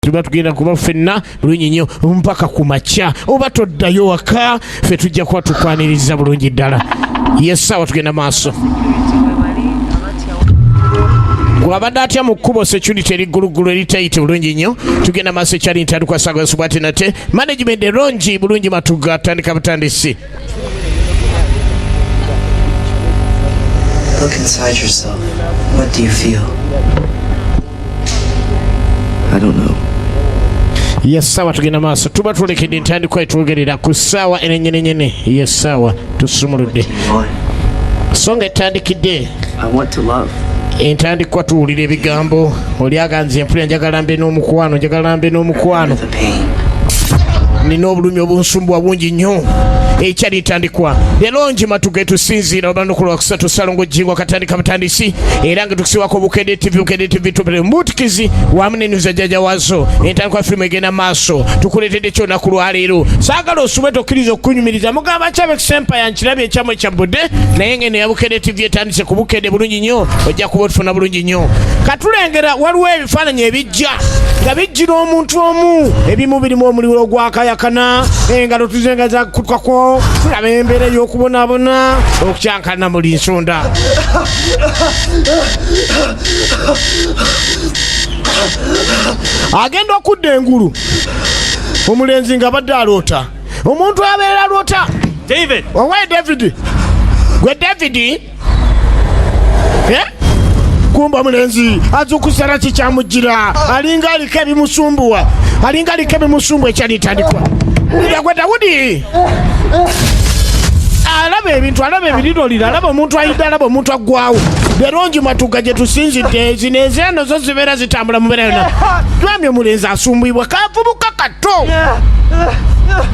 Tuba tugenda kuba ffenna bulungi nnyo mpaka ku makya, oba toddayo waka, ffe tujja kuba tukwaniriza bulungi ddala. Yessaawa tugenda maaso. Gwabadde atya mu kkubo? Security eri gguluggulu, eri tight bulungi nnyo. Tugenda maaso, ekyali ntandikwa sagasubwate nate management erongi bulungi. Matuga atandika butandisi. Look inside yourself. What do you feel? I don't know. Yessaawa tugenda maaso, tuba tulekedde entandikwa etwogerera ku ssaawa enenyenenyene. Yessaawa tusumuludde. Want? So nga etandikidde. I want to love. Entandikwa tuwulira ebigambo, oli aganze empulira, njagala mbe n'omukwano, njagala mbe n'omukwano. The pain. Nina obulumi obunsumbuwa bungi nnyo. Ekyali ntandikwa leero ngi Matuga etusinziira olunaku lwakusatu, Salongo Jingwa katandika butandisi, era nga tukusiwako Bukedde TV, Bukedde TV tupere mbutikizi wamu nenuza jjajja waazo. Entandikwa firimu egenda maaso, tukuleetedde kyolunaku lwaleero. Saagala osubwe, tokkiriza okukunyumiriza mugamba kyabekisempaya nkirabye ekyamwe kyabbudde, naye ngeno ya Bukedde TV etandise ku Bukedde bulungi nnyo, ojja kuba otufuna bulungi nnyo. Katulengera waliwo ebifaananyi ebijja nga bijjira omuntu omu, ebimu birimu omuliro ogwakayakana, engalo tuzenga zakutukako, tulaba embeera ey'okubonaabona okukyankana muli nsonda. Agenda okudda engulu, omulenzi nga abadde aloota, omuntu abeera aloota. David! Owaye David, gwe David? Eh? Kumba omulenzi azukusala kikyamujjira, alinga aliko ebimusumbuwa, alinga aliko ebimusumbuwa. Ekyalitandikwa gwe Dawudi alaba ebintu, alaba ebiriroliro, alaba omuntu ayidde, alaba omuntu aggwawo. Leero ngi Matuga gye tusinzidde, zino ezeno zo zibeera zitambula mu mbeera yonna. Twamye omulenzi asumbuyibwa, kavubuka kato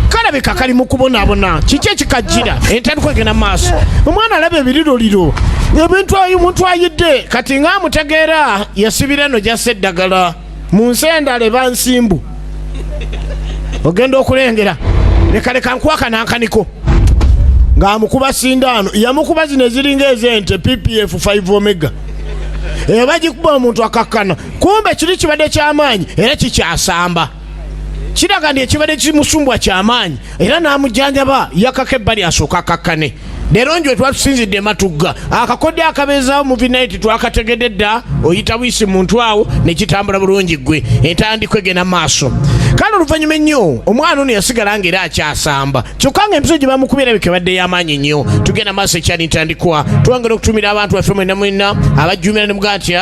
kalabika kali mu kubonaabona. Kiki ekikajjira? Entandikwa egenda mu maaso, omwana alaba ebiriroliro, ebintu, omuntu ayidde. Kati nga amutegeera, yasibira eno gyassa eddagala mu nsi endala eba nsimbu. Ogenda okulengera, leka leka nkwaka nankaniko ng'amukuba sindaano, yamukuba zino eziringa ez'ente PPF 5 omega, eba gikuba omuntu akakkana. Kumbe kiri kibadde kyamaanyi era kikyasamba, kiraga nti ekibadde kimusumbwa kyamaanyi, era n'amujjanjaba yakako ebbali asooka akakkane. Leero njo twatusinzidde Matugga, akakodde akabeezaawo mu vinaiti twakategedde dda, oyita buyisi muntu awo nekitambula bulungi. Ggwe entandikwa egenda maaso. Kale oluvannyuma ennyo omwana ono yasigala nga era akyasamba, kyokka nga empiso gye bamukubye erabika ebadde y'amaanyi nnyo. Tugenda maaso, ekyali ntandikwa, twongera okutumira abantu baffe mwena mwena abajjumira ne mugaa nti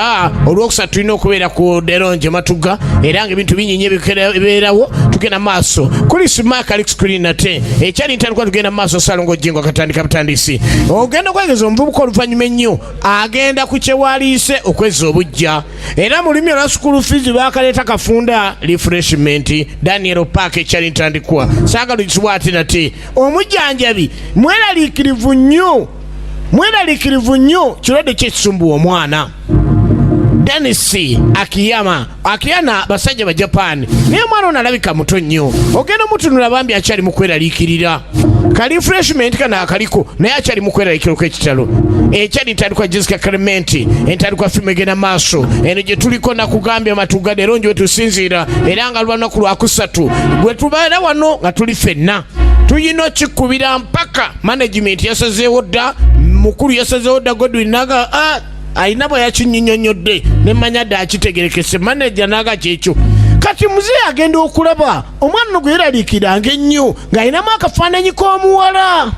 olwokusatu tulina okubeera ku Deronje Matugga, era nga ebintu bingi nnyo ebibeerawo. Tugenda maaso kuli simaaka ali screen nate, ekyali ntandikwa, tugenda maaso. Salongo Jjingo akatandika butandisi, ogenda okwegeza omuvubuka oluvannyuma ennyo agenda ku kyewaliise okwezza obujja, era mu lulimi olwa school fees bakaleeta kafunda refreshment. Daniel Park, ekyali ntandikwa, saagalugisibwa ate nate omujjanjabi mweraliikirivu nnyo, mweraliikirivu nnyo, kirwadde kyekisumbuwa omwana. Denis Akiyama Akiyana, basajja ba Japan, naye omwana ono alabika muto nnyo. Ogenda omutunula, bambi akyali mu kweraliikirira. Ka refreshment kano akaliko, naye akyali mu kweraliikira okw'ekitalo. Ekyali ntandikwa, Jessica Clement, entandikwa firimu egenda maaso eno gye tuliko. Nakugambye Matuga leero nje wetusinziira, era nga luba lunaku lwakusatu gwe tubeera wano nga tuli ffenna, tulina okikubira mpaka management yasazeewo dda, mukulu yasazeewo dda. Godwin naga alina bwe yakinyinyonnyodde nemanya dda akitegerekese maneja naga kyekyo. Kati muzeeyi agenda okulaba omwana ono gwe yeraliikiranga ennyo ng'alinamu akafaananyi k'omuwala.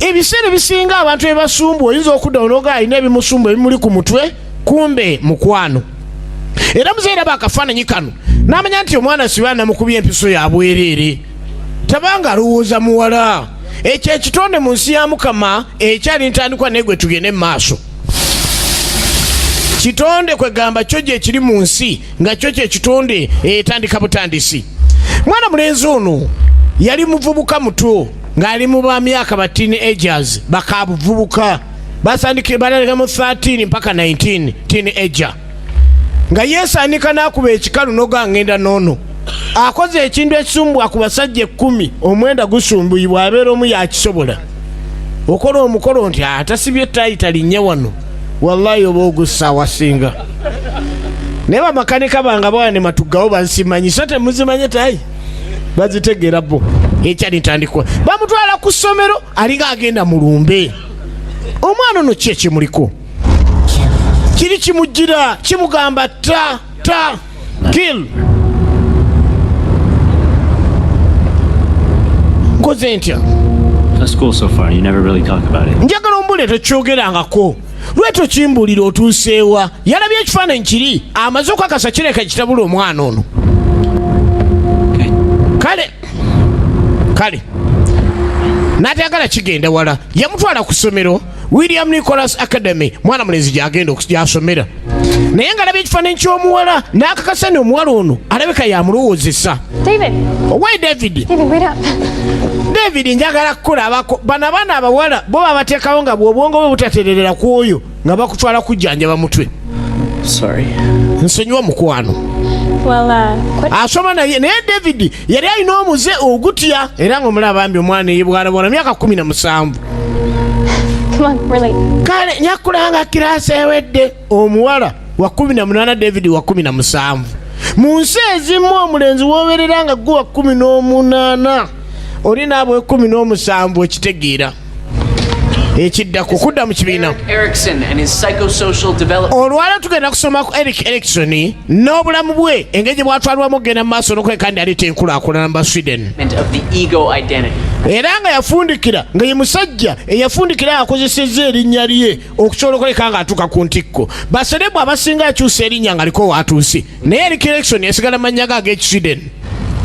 Ebiseera ebisinga abantu ebasumbu oyinza okudda onoga alina ebimusumbu ebimuli ku mutwe, kumbe mukwano. Era muzeeyi raba akafaananyi kano n'amanya nti omwana siba namukubye empiso ya bwereere, tabanga alowooza muwala. Ekyo ekitonde mu nsi ya Mukama ekyali ntandikwa, naye gwe tugende mu maaso. Kitonde kwegamba kyo gye kiri mu nsi nga kyo kyekitonde etandika butandisi. Mwana mulenzi ono yali muvubuka muto ng'ali mu ba myaka ba teenagers, bakabuvubuka basandike balaleka mu 13 mpaka 19, teenager, nga yeesaanika n'akuba ekikalu noga ngenda n'ono akoze ekintu ekisumbwa ku basajja 10, omwenda gusumbuyibwa, abeera omu yakisobola okola omukolo nti atasibye ettaayi talinnya wano, wallahi oba ogussa awasinga. Naye bamakanika bange bawa ne matugawo bansimanyi so temuzimanye tayi bazitegeera bo. Ekyali ntandikwa bamutwala ku ssomero, alinga agenda mu lumbe. Omwana ono ki ekimuliko kiri kimujjira kimugamba ta ta kill. Nkoze ntya? How's school so far? You never really talk about it. Njagala ombule, tokyogerangako, lwetyo kimbuulira otuuseewa. Yalabye ekifaananyi kiri, amaze okukakasa kireka kitabula omwana ono. Okay. Kale kale, n'atayagala kigenda wala, yamutwala ku ssomero William Nicholas Academy, mwana mulenzi gyagenda gyasomera. Naye ng'alabye ekifaananyi ky'omuwala n'akakasa ni omuwala ono alabika yamulowoozesa. David, Owai David. David, wait up. David, njagala kukulabako. Bano abaana abawala bo babateekawo nga bw'obwongo bwe butatererera ku oyo nga bakutwala kujjanjaba mutwe. Sorry. Nsonyiwa, mukwano. Well, what? Asoma naye, naye David yali alina omuze ogutya era nga omulaba mbi omwana eyebwalabwala, myaka 17. Come on, we're late. Kale nyakulanga kirasi ewedde. Omuwala wa 18, David wa 17. Mu nsi ezimu omulenzi woberera nga gwe wa 18, oli naabwe 17. Ekitegeera ekiddako kudda mu kibiina. Erikson and his psychosocial development. Olwala tugenda kusoma ku Eric Erikson n'obulamu bwe, engeri gye bwatwalwamu okugenda mu maaso n'okweka ndi aleeta enkulaakulana mu ba Sweden. Of the ego identity. Era nga yafundikira nga ye musajja eyafundikira akozesezza erinnya lye okusobola okuleka ng'atuuka ku ntikko. Baserebu abasinga akyusa erinnya nga liko waatuuse, naye Eric Erikson yasigala mannya ge ag'Ekisweden.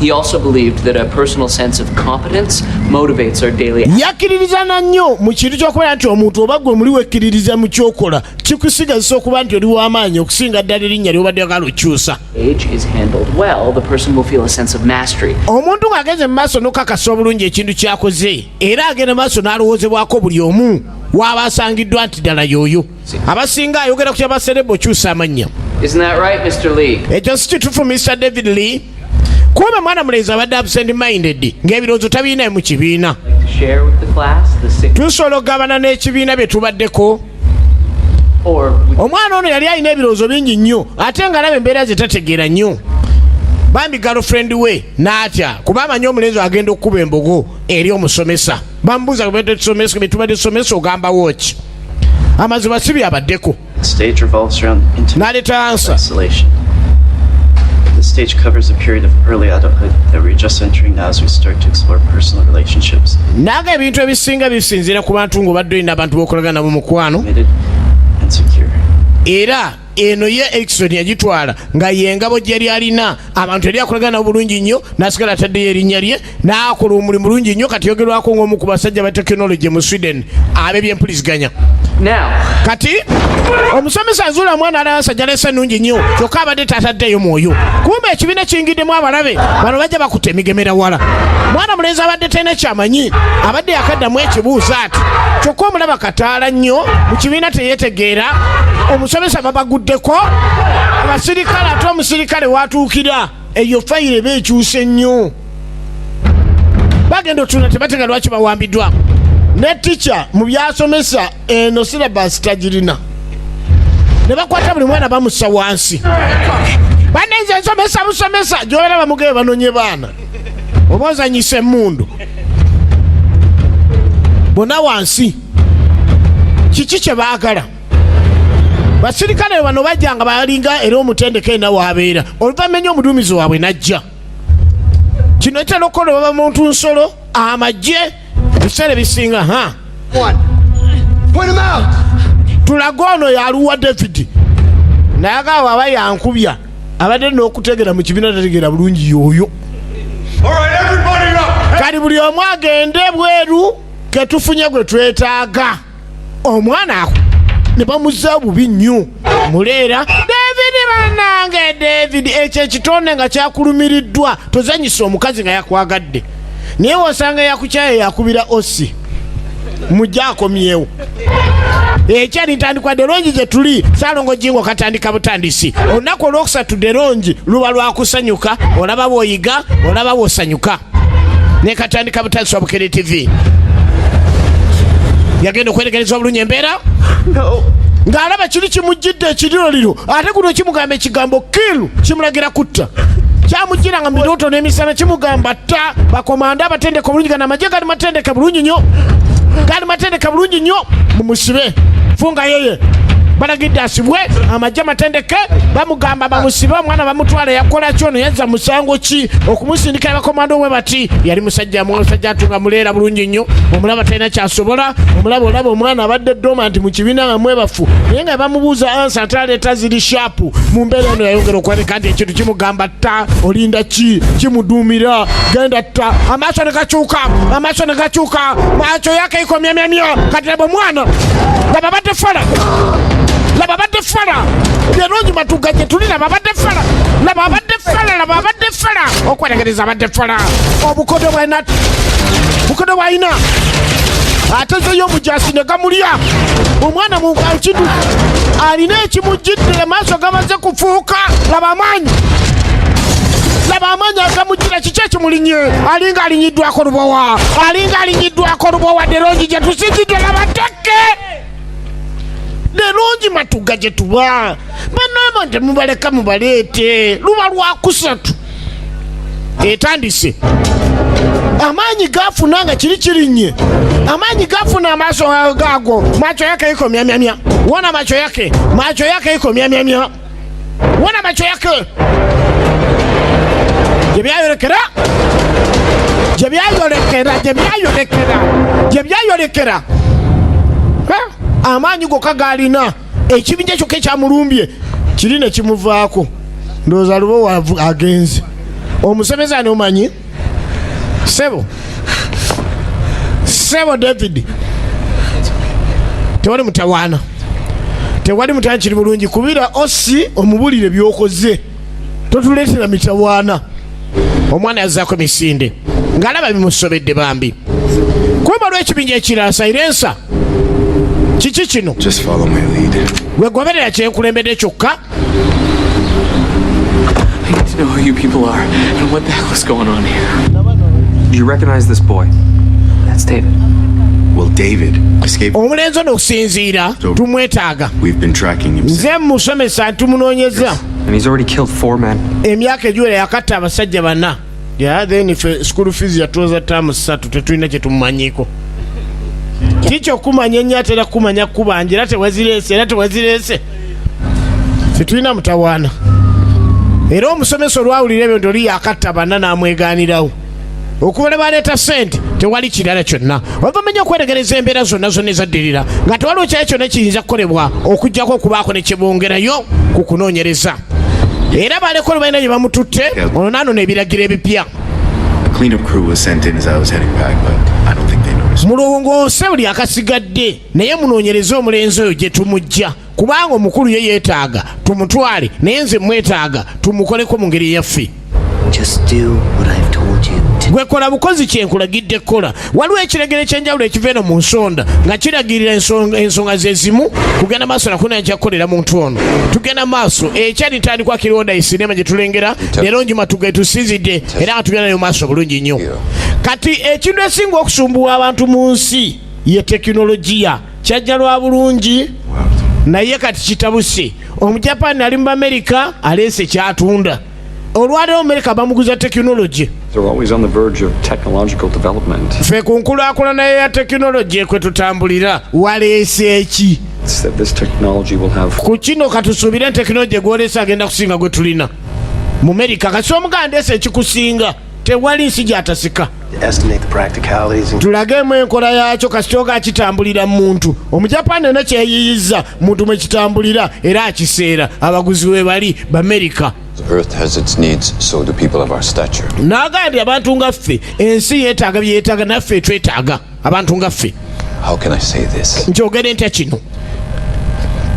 He also believed that a personal sense of competence motivates our daily Yakkiririzana nnyo mu kintu ky'okubeera nti omuntu oba gwe muli wekkiririza mu kyokola, kikusigazisa okuba nti oli w'amaanyi okusinga ddala erinnya ly'obadde oyagala okyusa. age is handled well, the person will feel a sense of mastery. Omuntu ng'agenze mu maaso n'okukakasa obulungi ekintu kyakoze, era agenda mu maaso n'alowoozebwako buli omu waaba asangiddwa nti ddala y'oyo. Abasinga ayogera ku kyabasereba okyusa amannya. Isn't that right, Mr. Lee? Ekyo si kituufu, Mr David Lee? Kuba mwana mulenzi abadde absent minded, ng'ebirowoozo tabirinayo mu kibiina. To share with the class the six Tusobola okugabana n'ekibiina bye tubaddeko? or would Omwana ono yali alina ebirowoozo bingi nnyo, ate ng'alaba embeera ze tategeera nnyo. Bambi girlfriend we n'atya kuba amanyi omulenzi agenda okukuba embogo eri omusomesa. Bamubuuza betubadde tusomesa, ogambawo ki? Amazima si byabaddeko. Stage revolves around intimate N'aleeta answer. isolation. This stage covers a period of early adulthood that we're just entering now as we start to explore personal relationships, Naga ebintu ebisinga bisinziira ku bantu ng'obadde olina abantu b'okolagana nabo mukwano. committed and secure. Era eno ye Erikson yagitwala nga yengabo gye yali alina abantu, yali akolagana nabo bulungi nnyo, n'asigala ataddeyo erinnya lye n'akola omulimu bulungi nnyo. Kati yogerwako ng'omu ku basajja ba tekinologi mu Sweden ab'ebyempuliziganya. Now, Kati omusomesa azuula mwana alansa jalesa nnungi nnyo, kyokka abadde tataddeyo mwoyo. Kumbe ekibiina kiyingiddemu abalabe bano, bajja bakuta emigemera wala. Mwana mulenzi abadde talina kyamanyi, abadde yakaddamu ekibuuzo ati, kyokka omulaba kataala nnyo mu kibiina, teyeetegeera. Omusomesa babaguddeko abasirikale, ate omusirikale watuukira eyo fayiro eba ekyuse nnyo. Bagenda otuna tebatega lwaki bawambiddwa, ne tica mu byasomesa eno syllabus tagirina, ne bakwata buli mwana bamussa wansi. Banenze nsomesa busomesa gyobeera bamugebe banonye baana oba ozanyisa emmundu bonna wansi. Kiki kye baagala? Basirikale bano bajja nga balinga era omutendeke ena waabeera oluvamenya omuduumizi waabwe najja. Kino kitera okukola baba muntu nsolo amagye ebiseera ebisinga ha. Point him out! Tulage ono yaluwa David, naye agaba aba yankubya abadde n'okutegera mu kibiina tategeera bulungi yoyo. All right, everybody up! Kati buli omu agende bweru, ketufunye gwe twetaaga. Omwana ako ne bamuzza bubi nnyo muleera. David bannange, David, ekyo ekitonde nga kyakulumiriddwa. Tozanyisa omukazi nga yakwagadde, naye wosanga yakukyaye yakubira osi mujje akomyewo. Ekyali ntandikwa derongi gye tuli Saalongo Jingo katandika butandisi. Olunaku olwokusatu derongi luba lwakusanyuka, olaba bwoyiga, olaba bwosanyuka. Nekatandika butandisi wa Bukere TV yagenda okweregereza obulungi embeera. No. Ng'alaba kiri kimujjidde ekiriroliro, ate guno kimugamba ekigambo kill, kimulagira kutta. Kyamujjiranga mu birooto n'emisana, kimugamba tta. Bakomanda abatendeka obulungi, gano amagye gali matendeke bulungi nnyo, gali matendeke bulungi nnyo. Mumusibe, funga yeye. Balagidde asibwe. Amagye amatendeke bamugamba bamusibe omwana, bamutwala. Yakola ki ono? Yazza musango ki okumusindika abakomando we bati? Yali musajja, musajja atunga muleera bulungi nnyo. Omulaba talina kyasobola. Omulaba, olaba omwana abadde dormant mu kibiina nga mwebafu, naye nga bamubuuza answer ate aleeta ziri sharp. Mu mbeera eno yayongera okwaleka nti ekintu kimugamba tta, olinda ki? Kimuduumira, genda tta. Amaaso ne gakyuka, amaaso ne gakyuka, macho yake iko myamyamya. Kati laba omwana, laba badde fala, laba badde fala. Leero Matuga gye tuli. Laba abadde fala, laba abadde fala, laba abadde fala. Okweregereza abadde fala, obukodo bwalina, bukodo bwalina. Atezeyo omujasi ne gamulya omwana. Mu kintu alina ekimujjidde, amaaso gamaze kufuuka. Laba amaanyi, laba amaanyi agamujjira. Kiki ekimulinye? Alinga alinyiddwako lubowa, alinga alinyiddwako lubowa. Derongi gye tusinzidde. Laba tekke Derungi Matuga gye tuba. Banoemo temubaleka, mubaleete. Luba lwakusatu etandise. Amaanyi gafuna nga kiri kirinnye, amaanyi gafuna. Amaaso gago, macho yake iko myamyamya. Wona macho yake, macho yake iko myamyamya. Wona macho yake gye byayolekera, gye byayolekera, gye byayolekera, gye byayolekera. Ha? Amaanyi gokka galina, ekibinja kyokka ekyamulumbye kiri ne kimuvaako. Ndowooza lubo agenze. Omusomesa ani omanyi? Sebo, sebo David, tewali mutawaana, tewali mutawaana, kiri bulungi. Kubira osi omubulire byokoze, totuleetera mitawaana. Omwana yazzaako misinde ng'alaba bimusobedde bambi. Kuba lw'ekibinja ekirala, silencer kiki kino? Just follow my lead. Gwe goberera kyenkulembedde kyokka. I need to know who you people are and what the hell is going on here. Do you recognize this boy? That's David. Well, David escaped. Omulenzi ono okusinziira tumwetaaga. We've been tracking him since. Nze musomesa, ntumunoonyeza. And he's already killed four men. Emyaka egiwera yakatta abasajja bana. Yeah, then fe school fees yatuwoza taamu 3, tetulina kyetumumanyiko. Kiki okumanya ennyo atera kumanya kubanja, era tewazireese, era tewazireese. Tetulina mutawaana. Era omusomesa olwawulira ebyo nti oli yakatta bana, n'amwegaanirawo okuba ne baleeta sente, tewali kirala kyonna. Oluvamanya okweregereza embeera zonna zonna ezaddirira nga tewaliwo kyali kyonna kiyinza kukolebwa okugjako okubaako ne kyebongerayo ku kunoonyereza. Era baleko balina gye bamututte ono naanona ebiragiro ebipya. A cleanup crew was sent in as I was heading back, but I don't think they noticed. Mulongoose buli akasigadde, naye munoonyereze omulenzi oyo gye tumujja, kubanga omukulu ye yeetaaga tumutwale, naye nze mwetaaga tumukoleko mu ngeri eyaffe. Just do what I've told you to. Gwe kola bukozi kyenkulagidde kukola. Waliwo ekiragiro ekyenjawulo ekiva eno mu nsonda nga kiragirira ensonga ze zimu kugenda maaso nakuna nkyakukolera muntu ono. Tugenda maaso, ekyali ntandikwa kironda esinema gye tulengera leero njuma tuge tusinzidde, era nga tugenda nayo maaso bulungi nnyo. Kati ekintu esinga okusumbuwa abantu mu nsi ye tekinologiya. Kyajja lwa bulungi, naye kati kitabuse. Omujapani ali mu Bamerika aleese kyatunda. Olwaleero Amerika bamuguza tekinologi. They're always on the verge of technological development. Ffe ku nkulaakulana ya tekinologi kwe tutambulira. Waleese eki? It's that this technology will have Ku kino katusuubire nti tekinologi gwolese agenda kusinga gwe tulina mu Amerika. Kasi omuganda ese ekikusinga, tewali nsi gyatasika. Estimate the practicalities and Tulagemu enkola yaakyo. Kasitoga akitambulira mu muntu Omujapani ena kyeyiyiza muntu mwe kitambulira, era akiseera abaguzi we bali Bamerika. The earth has its needs, so do people of our stature. N'agamba nti abantu nga ffe, ensi yeetaaga bye yeetaaga, naffe twetaaga abantu nga ffe. How can I say this? Nkyogere ntya kino?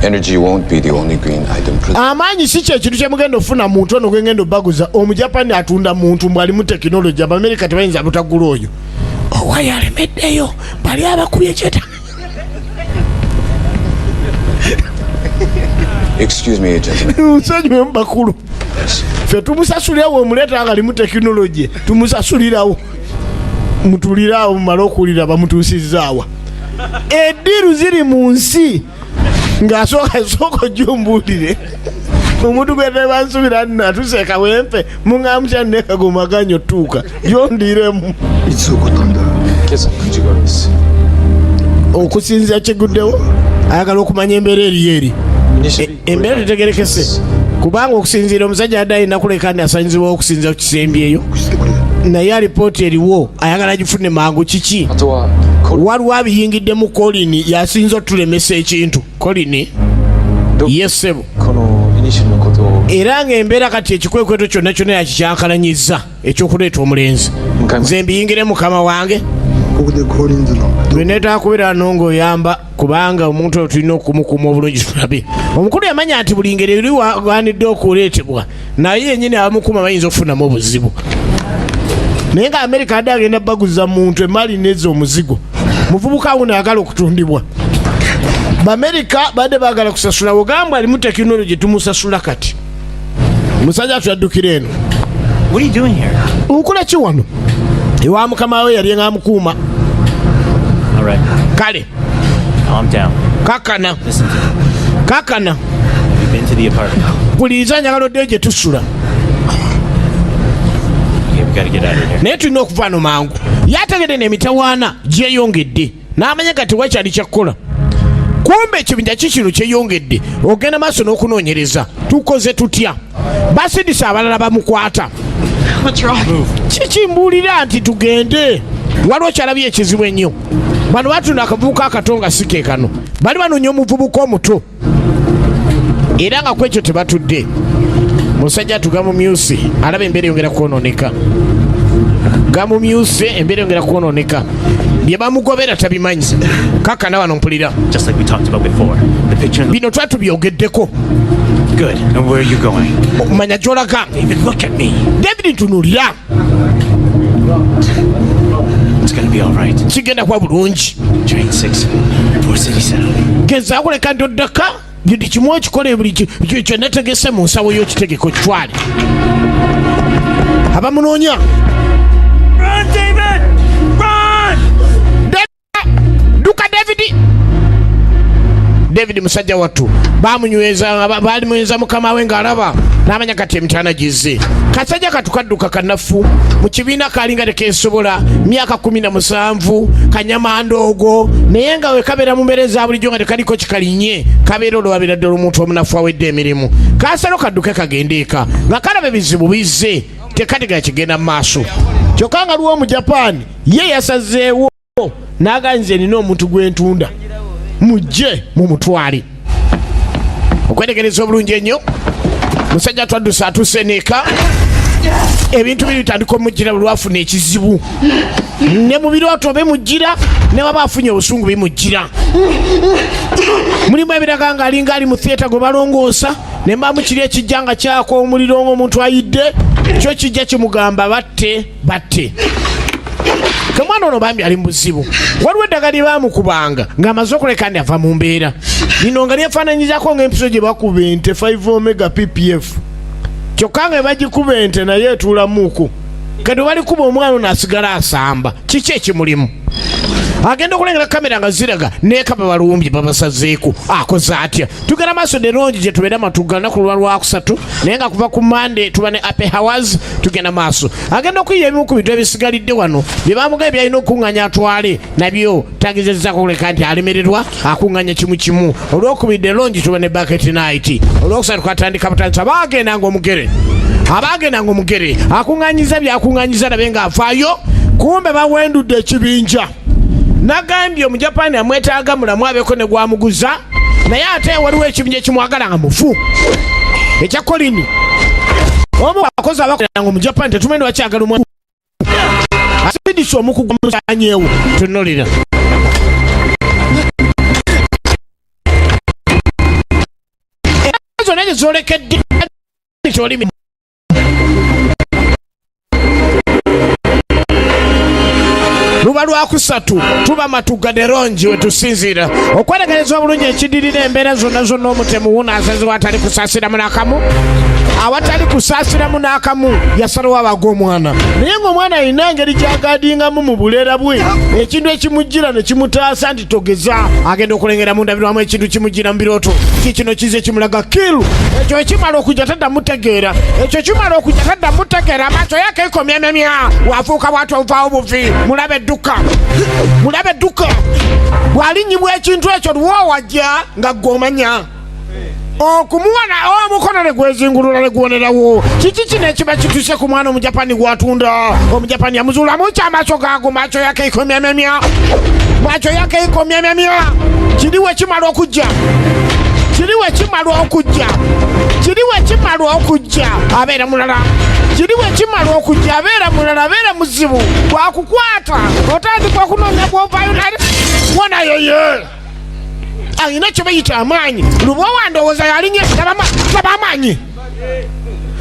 Energy won't be the only green item produced. Amaanyi si kyekintu kyemugenda okufuna muntu ono gwengenda obbaguza. Omujapani atunda muntu mbwalimu tekinologi, Abamerika tebayinza butagula oyo. Owayo alemeddeyo, bali abakubye kyeta. Excuse me, gentlemen. Nsonyiwemu bakulu, ffe tumusasulirawo. Omuleeta nga alimu tekinologi, tumusasulirawo. Mutulirawo mumale okuwulira bamutuusizaawa. Eddiru ziri mu nsi. Ng'asooka sooka ojja ombuulire omuntu gwe tebansubira nno atuse kawempe muŋamutya nekagoma ganyo tuuka gyondiiremu. いつ起こったんだ今朝9時頃です Okusinzira kiguddewo ayagala okumanya embeera eriyo eri embeera tetegerekese kubanga okusinziira omusajja adde alina kuleka ndi asanyizibwawo okusinziira ku kisembyeyo してくれ naye alipoota eriwo ayagala agifune mangu kiki あとはこ Waliwo abiyingiddemu Kolini yasinza otulemesa ekintu Kolini ye ssebo. このイニシャルのことを Era ng'embeera kati ekikwekweto kyonna kyonna yakikyankalanyiza ekyokuleeta omulenzi. Nze mbiyingire mukama wange. ここでコリンズの Lwe kubeera no ng'oyamba kubanga omuntu oyo tulina okumukuuma obulungi tulabe omukulu yamanya nti buli ngeri eri waganidde okuleetebwa naye yennyini abamukuuma bayinza okufunamu obuzibu naye nga Amerika adde agenda baguza muntu emaali neza omuzigo muvubuka wuno ayagala okutundibwa Bamerika badde baagala kusasula ogambwa alimu tekinologi tumusasula kati omusajja tuyaddukira eno. What are you doing here? Nkola ki wano ewa mukama we yali ng'amukuuma? All right, Kale. Calm down. Kakana. Listen to me. Kakana. Have you been to the apartment? Mpuliriza njagala oddeyo gye tusula. Okay, we gotta get out of here. Naye tulina okuva no mangu yategedde nemitawaana gyeyongedde n'amanya kati wakyali kyakkola kumbe ekibinja kikino kyeyongedde ogenda maaso n'okunoonyereza tukoze tutya basindisa abalala bamukwata. What's wrong? Kikimbuulira nti tugende waliwo kyalabye ekizibu ennyo bano batunda akavubuka akato nga si ke kano bali banoonya omuvubuka omuto era nga kwekyo tebatudde musajja tugamumyuse alaba embeera eyongera kwonooneka gamumyuse embeera eyongera kwonooneka bye bamugobera tabimanyi kakana wano mpulira. Just like we talked about before. The picture in the. Bino twatubyogeddeko. Good. And where are you going? Okumanya gy'olaga. David, look at me. David ntunuulira. It's gonna be all right. Kigenda kuba bulungi. Train 6, 4 City Sound. Gezaako leka nti oddaka buli kimu okikole buli kyenetegese mu nsawo y'okitegeka okitwale abamunoonya. Run, David! Run! Dduka David David musajja wattu bamunyweza balinyweza mukama we ng'alaba n'amanya kati emitaana gizze kasajja katukadduka kanafu mu kibiina kalinga tekesobola myaka 17 kanyamandoogo naye nga we kabeera mu mbeera eza bulijjo nga tekaliko kikalinye kabeera olwabira ddala omuntu omunafu awedde emirimu kasalo kadduke kagende eka nga kalaba ebizibu bizze tekategera kigenda mu maaso kyokka nga lwo Omujapaani ye yasazeewo n'agaa nze nina omuntu gwentunda mujje mumutwale okwetegereza obulungi ennyo musajja twadduse atuse neeka ebintu biri bitandika omujjira bwe lwafuna ekizibu ne mu birooto bimujjira ne waba afunye obusungu bimujjira mulimu ebiraga nga alinga ali mu theatre gwe balongoosa ne mbamu kiri ekijja nga kyaka omuliro ng'omuntu ayidde kyo kijja kimugamba batte batte kemwana ono bambi ali mu buzibu waliwo eddagala lye baamukubanga ng'amaze okuleka ndi ava mu mbeera lino nga lyefaananyizako ng'empiso gye bakuba ente 5 omega ppf kyokka nga bagikuba ente naye etuulamuuku kati balikuba omwana ono asigala asamba kiki ekimulimu agenda okulengera kamera nga ziraga neekaba balumbye babasazeeko akoze atya tugenda maaso nerongi gye tubeera Matugga lunaku lwa lwakusatu naye nga kuva ku Mande tuba ne ape hours tugenda maaso agenda okuyiya ebimu ku bintu ebisigalidde wano bye bamugambye byalina okuŋŋanya atwale nabyo tagezezaako kuleka nti alemererwa akuŋŋanya kimu kimu olwokubiri longi tuba ne bucket night olwokusatu twatandika butandisa bagendanga omugere abagendanga omugere akuŋŋanyiza byakuŋŋanyiza nabe ng'afaayo kumbe bawendudde ekibinja nagambye Omujapani amwetaaga mulamu abeeko ne gwamuguza naye ate waliwo ekibinja ekimwagala nga mufu ekya Kolini omu abakozi abakolanga Omujapani tetumanyi lwakyagala omwa asindisa omukugu musanyeewo tunulira era zonna gye zolekedde kyolimi luba lwakusatu tuba Matugga derongi wetusinziira okweregereza obulungi ekidirira embeera zonna zonna omutemu wuno asazibwa atali kusaasira munakamu. Awatali kusaasiramu n'akamu, yasalawo abaga omwana, naye ng'omwana alina engeri gy'agadingamu mu buleera bwe, ekintu ekimujjira ne kimutaasa nti togeza. Agenda okulengera mu ndabirwamu, ekintu kimujjira mu birooto. Kikino kize kimulaga kiru. Ekyo ekimala okujja tadda mutegeera, ekyo kimala okujja tadda mutegeera. Amaaso yakeekomyamyamya, wafuuka bwati, ovaawo buvi. Mulabe edduka, mulabe edduka bw'alinnyibwa ekintu ekyo. Lwowajja nga gw'omanya okumuwana omukono ne gwezingulula ne guwonerawo. Kiki kino ekiba kituse ku mwana Omujapani gwatunda? Omujapani yamuzuulamu kyamaaso gaago, maaso yakeekomyamyamya, maaso yakeekomyamyamya. Kiri we kimala okujja, kiri we kimala okujja, kiri we kimala okujja, abeera mulala. Kiri we kimala okujja, abeera mulala, abeera muzibu. Bwakukwata otandika okunoonya bwovaayo wona yeye alina kye bayita amaanyi. Lubowa ndowooza yalinye. Laba amaanyi,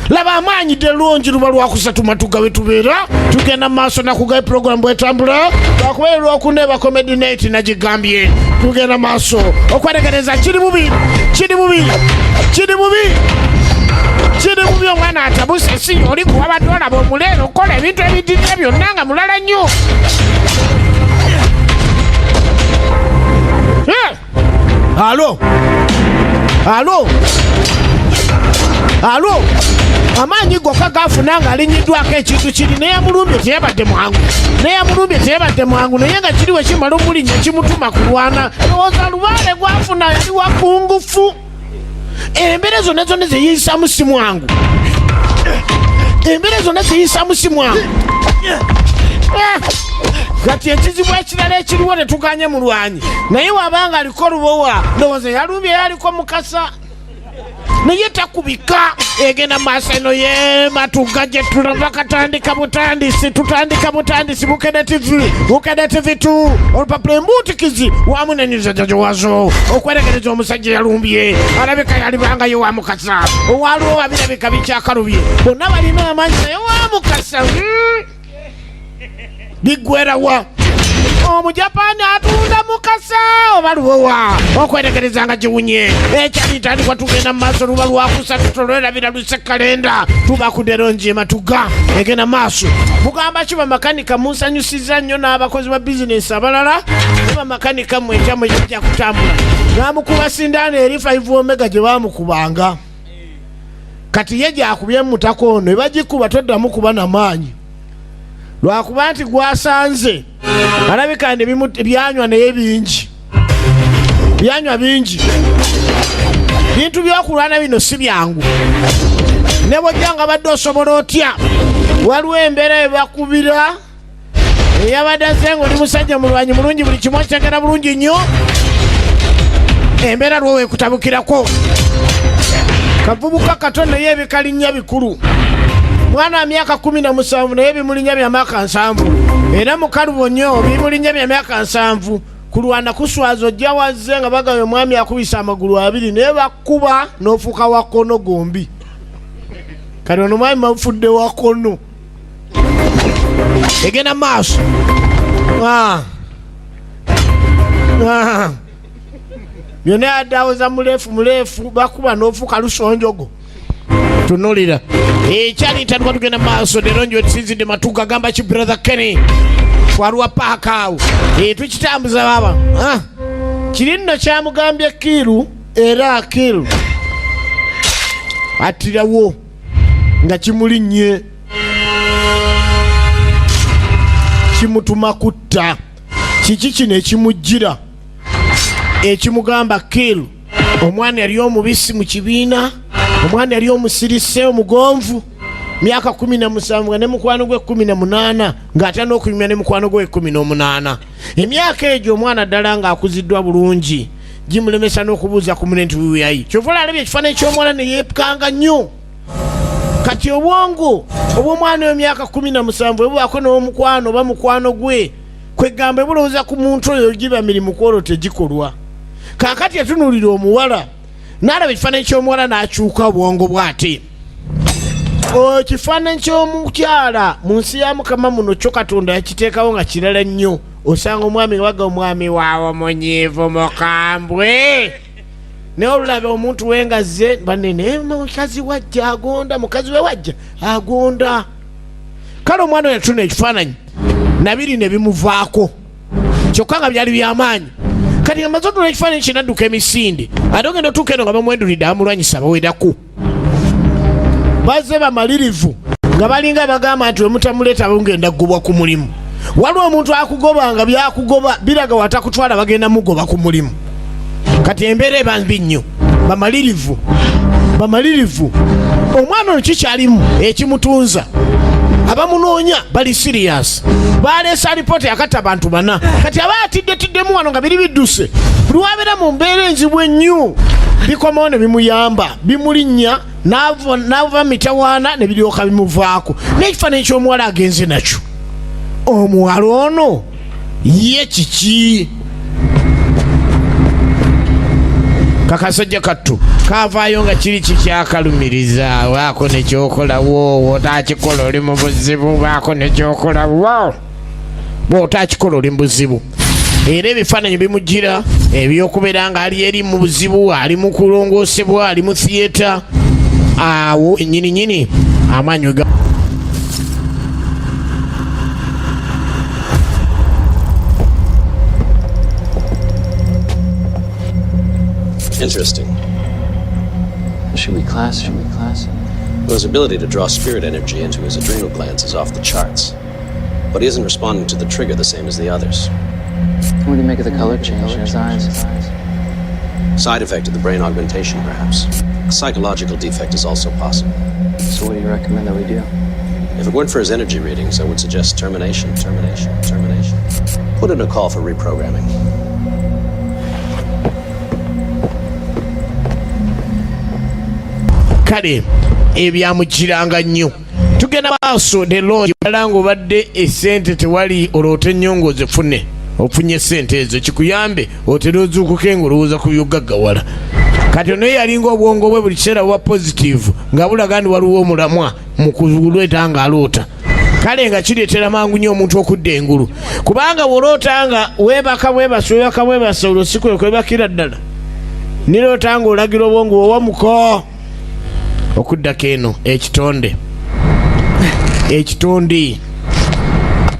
laba amaanyi delungi. Luba lwakusatu, Matuga we tubeera. Tugenda mu maaso nakugayo puroguramu bwetambula. Lwakubeera lwokuna eba comedy night, nagigambye. Tugenda maaso okweregereza. Kiri bubi, kiri bubi, kiri bubi, kiri bubi. Omwana atabuse. Si oli kuwabadde olaba omuleero okukola ebintu ebidirira byonna nga mulala nnyo. Eh! Alo, alo, alo! Amaanyi gokka gafuna nga alinyiddwako ekintu kiri. Neyamulumbye teyabadde mwangu, neyamulumbye teyabadde mwangu, naye nga kiri wekimala omulinnya kimutuma kulwana. Ndowooza lubaale gwafuna yali wakungufu. Embeera zonna zonna zeyisamu si mwangu, embeera zonna zeyisamu si mwangu. Eh! Kati ekizibu ekirala ekiriwo, tetuganye mulwanyi, naye wabanga aliko lubowa, ndowooza yalumbye yaliko mukasa, naye takubika. Egenda maaso eno ye Matuga gye tulaba. Katandika butandisi, tutandika butandisi. Bukedde TV, Bukedde TV 2, olupapula embuutikizi wamu nenyuzajajowazo okweregereza. Omusajja yalumbye alabika yalibangayo wa mukasa. Owaliwo wabirabika bikyakalubye, bonna balina amaanyi, naye wa mukasa biggwerawa? Omujapani atunda mukasa oba lubowa? Okwetegereza nga giwunye ekyalitandikwa. Tugenda mu maaso. Luba lwakusatu, tolwerabira luse kalenda. Tuba ku Derongi Matuga. Egenda maaso. Mugamba ki bamakanika? Munsanyusiza nnyo n'abakozi ba bizinesi abalala. Ne bamakanika mmwe, ekyammwe kijja kutambula. Namukuba sindaano eri 5 omega gye bamukubanga. Kati ye gyakubye mutaka ono, ebagikuba toddamu kuba namaanyi, lwakuba nti gwasanze alabika nti byanywa naye bingi, byanywa bingi. Bintu byokulwana bino si byangu, ne bwojja nga badde osobola otya, waliwo embeera ebakubira. Eyabadde aze nga oli musajja mulwanyi mulungi, buli kimu okitegera bulungi nnyo, embeera lwo wekutabukirako. Kavubuka kato naye ebikalinnya bikulu. Mwana wa myaka 17, naye bimulinnya bya myaka 70, era mukalubo nnyo. Bimulinnya bya myaka 70. Kulwana kuswaza. Ojja wazze nga bagambye omwami akubisa amagulu abiri, naye bakkuba n'ofuuka wa kkono gombi. Kati ono mwami bamufudde wa kkono. Egenda maaso. Ah. Ah. Byonna yaddawoza muleefu muleefu, bakuba n'ofuuka lusonjogo. Tunulira ekyali ntandikwa. Tugenda maaso leero njo tusinzidde Matuga. Gamba ki brother Kenny waluwa paaka awo? Tukitambuza baba. Ah. Kiri nno kyamugambye kiiru, era kiiru attirawo nga kimulinnye, kimutuma kutta. Kiki kino ekimujjira ekimugamba kill omwana yali omubisi mu kibiina, omwana yali omusirise omugonvu, myaka 17, nga ne mukwano gwe 18, ng'atya n'okunyumya ne mukwano gwe 18? Emyaka egyo omwana ddala ng'akuziddwa bulungi, gimulemesa n'okubuuza ku mune nti wiyayi. Kyova olabye ekifaananyi ky'omuwala ne yeepukanga nnyo. Kati obwongo obw'omwana w'emyaka 17 ebubaako n'omukwano oba mukwano gwe, kwegamba ebulowooza ku muntu oyo, giba mirimu kwolwo tegikolwa. Kaakati yatunuulira omuwala n'alaba ekifaananyi ky'omuwala n'akyuka obwongo bw'ate. Ekifaananyi ky'omukyala mu nsi ya Mukama muno kyo Katonda yakiteekawo nga kirala nnyo. Osanga omwami nga baga omwami waawo munyiivu, mukambwe. Naye olulaba omuntu we nga azze banene, mukazi wajja agonda, mukazi we wajja agonda. Kale omwana oyo yatuna ekifaananyi nabiri ne bimuvaako, kyokka nga byali byamaanyi. Kati amaze otuna ekifaananyi kinadduka emisinde, ate ogenda otuuka eno nga bamwendulidde abamulwanyisa bawerako, bazze bamalirivu nga balinga bagamba nti wemutamuleeta bungenda kugobwa ku mulimu. Waliwo omuntu akugoba nga byakugoba biraga watakutwala, bagenda mugoba ku mulimu. Kati embeera eba mbi nnyo, bamalirivu, bamalirivu. Omwana ono kikyalimu ekimutunza, abamunoonya bali serious, baleese alipoota yakatta abantu bana. Kati aba atiddetiddemu wano nga biri bidduse. Buli wabeera mu mbeera enzibu ennyo bikomawo ne bimuyamba, bimulinnya n'ava mitawaana ne biryoka bimuvaako. N'ekifaananyi ky'omuwala agenze nakyo, omuwala ono ye kiki? Kakasajja kattu kavaayo nga kiri kikyakalumiriza, baako nekyokolawo, otakikola oli mu buzibu, baako nekyokolawo, bw'otakikola oli mu buzibu. Era ebifaananyi bimugira ebyokubeera nga ali eri mu buzibu, ali mu kulongoosebwa, ali mu theatre awo nyini nyini amaanyi ga Interesting. Should we class? Should we class? Well, his ability to draw spirit energy into his adrenal glands is off the charts. But he isn't responding to the trigger the same as the others. What do you make of the color change in his eyes? Side effect of the brain augmentation, perhaps. A psychological defect is also possible. So what do you recommend that we do? If it weren't for his energy readings, I would suggest termination, termination, termination. Put in a call for reprogramming. Kale ebyamugiranga nnyo. Tugenda maaso. The lodge nga obadde esente tewali, oloote ennyo ng'ozifune, ofunye sente ezo kikuyambe otera ozuukuke ng'olowooza ku byogaggawala. Kati ono ye yalinga obwongo bwe buli kiseera buba positive, nga bulaga nti waliwo omulamwa mu kulweta ng'aloota. Kale nga kireetera mangu nnyo omuntu okudda engulu, kubanga bw'oloota nga weebaka bwebasa, webaka bwebasa, olwo si kwe kwebakira ddala. Niroota ng'olagira obwongo bwewamuko okuddako eno ekitonde ekitonde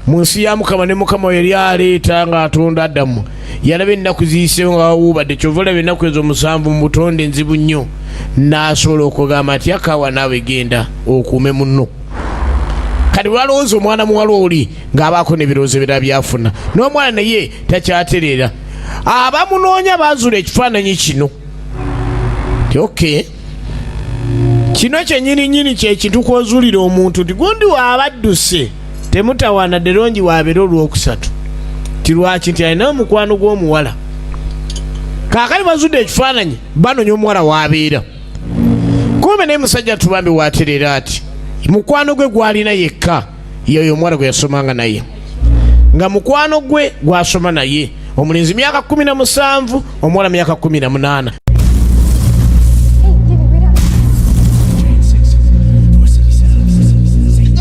mu nsi ya Mukama. Ne Mukama yali aleeta ng'atonda Adamu, yalaba ennaku ziyiseewo nga wawuubadde. Kyova olaba ennaku ezo 7 mu butonde nzibu nnyo, n'asobola okugamba nti akawa naawe genda okuume munno. Kati lwalowooza omwana muwala oli ng'abaako n'ebirowoozo ebirala byafuna, n'omwana naye takyatereera. Abamunoonya bazuula ekifaananyi kino ti okay, kino kyennyini nnyini kyekintu kwozuulira omuntu nti gundi waaba adduse temutawaana. Derongi wabeera olwokusatu ti lwaki nti alina omukwano gw'omuwala. Kaakati bazudde ekifaananyi, banonya omuwala waabeera. Kumbe naye musajja tubambi watereera ati mukwano gwe gwalina yekka yoyo omuwala gwe yasomanga naye, nga mukwano gwe gwasoma naye. Omulenzi myaka 17, omuwala myaka 18. Hey, David, wait up. 6, 4 city 7, 6, 6, 6.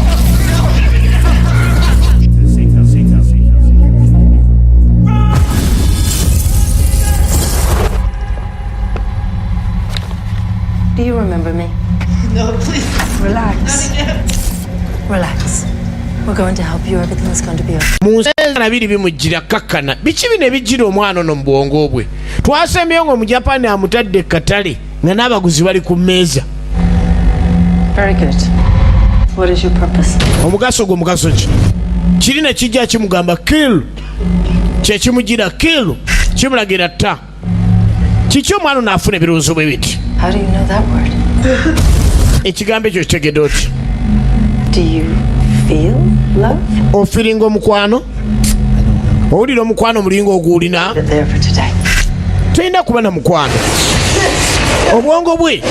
Do you remember me? No, please. Relax. Relax. We're going to help you. Everything's going to be okay. Mu nsi nabiri bimujjira kakkana. Biki bino ebijjira omwana ono mu bwongo bwe? Twasembyeyo nga Omujapani amutadde ekkatale nga n'abaguzi bali ku mmeeza. Very good. What is your purpose? Omugaso gwe mugaso ki? Kiri ne kijja kimugamba kill, kyekimugira kill, kimulagira tta. Kiki omwana ono afuna ebirowoozo bwe biti? How do you know that word? Ekigambo ekyo kitegedde oti? Do you feel love? Ofiringa omukwano? Owulira omukwano mulinga oguwulina? But there for today. Tolina kuba na mukwano. Obwongo bwe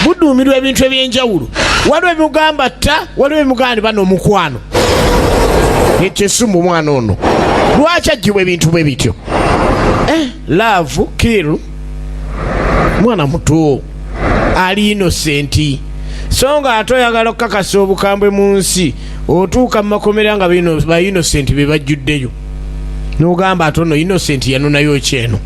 buduumirwa ebintu ebyenjawulo. Waliwo ebimugamba tta, waliwo ebimugamba nti bano omukwano. Ekyesumba omwana ono lwaki agibwa ebintu bwe bityo? Love, kill. Mwana muto ali innocent, so nga ate oyagala okukakasa obukambwe mu nsi. Otuuka mu makomera nga ba innocent be bajjuddeyo, n'ogamba ate ono innocent yanonayo kyeno.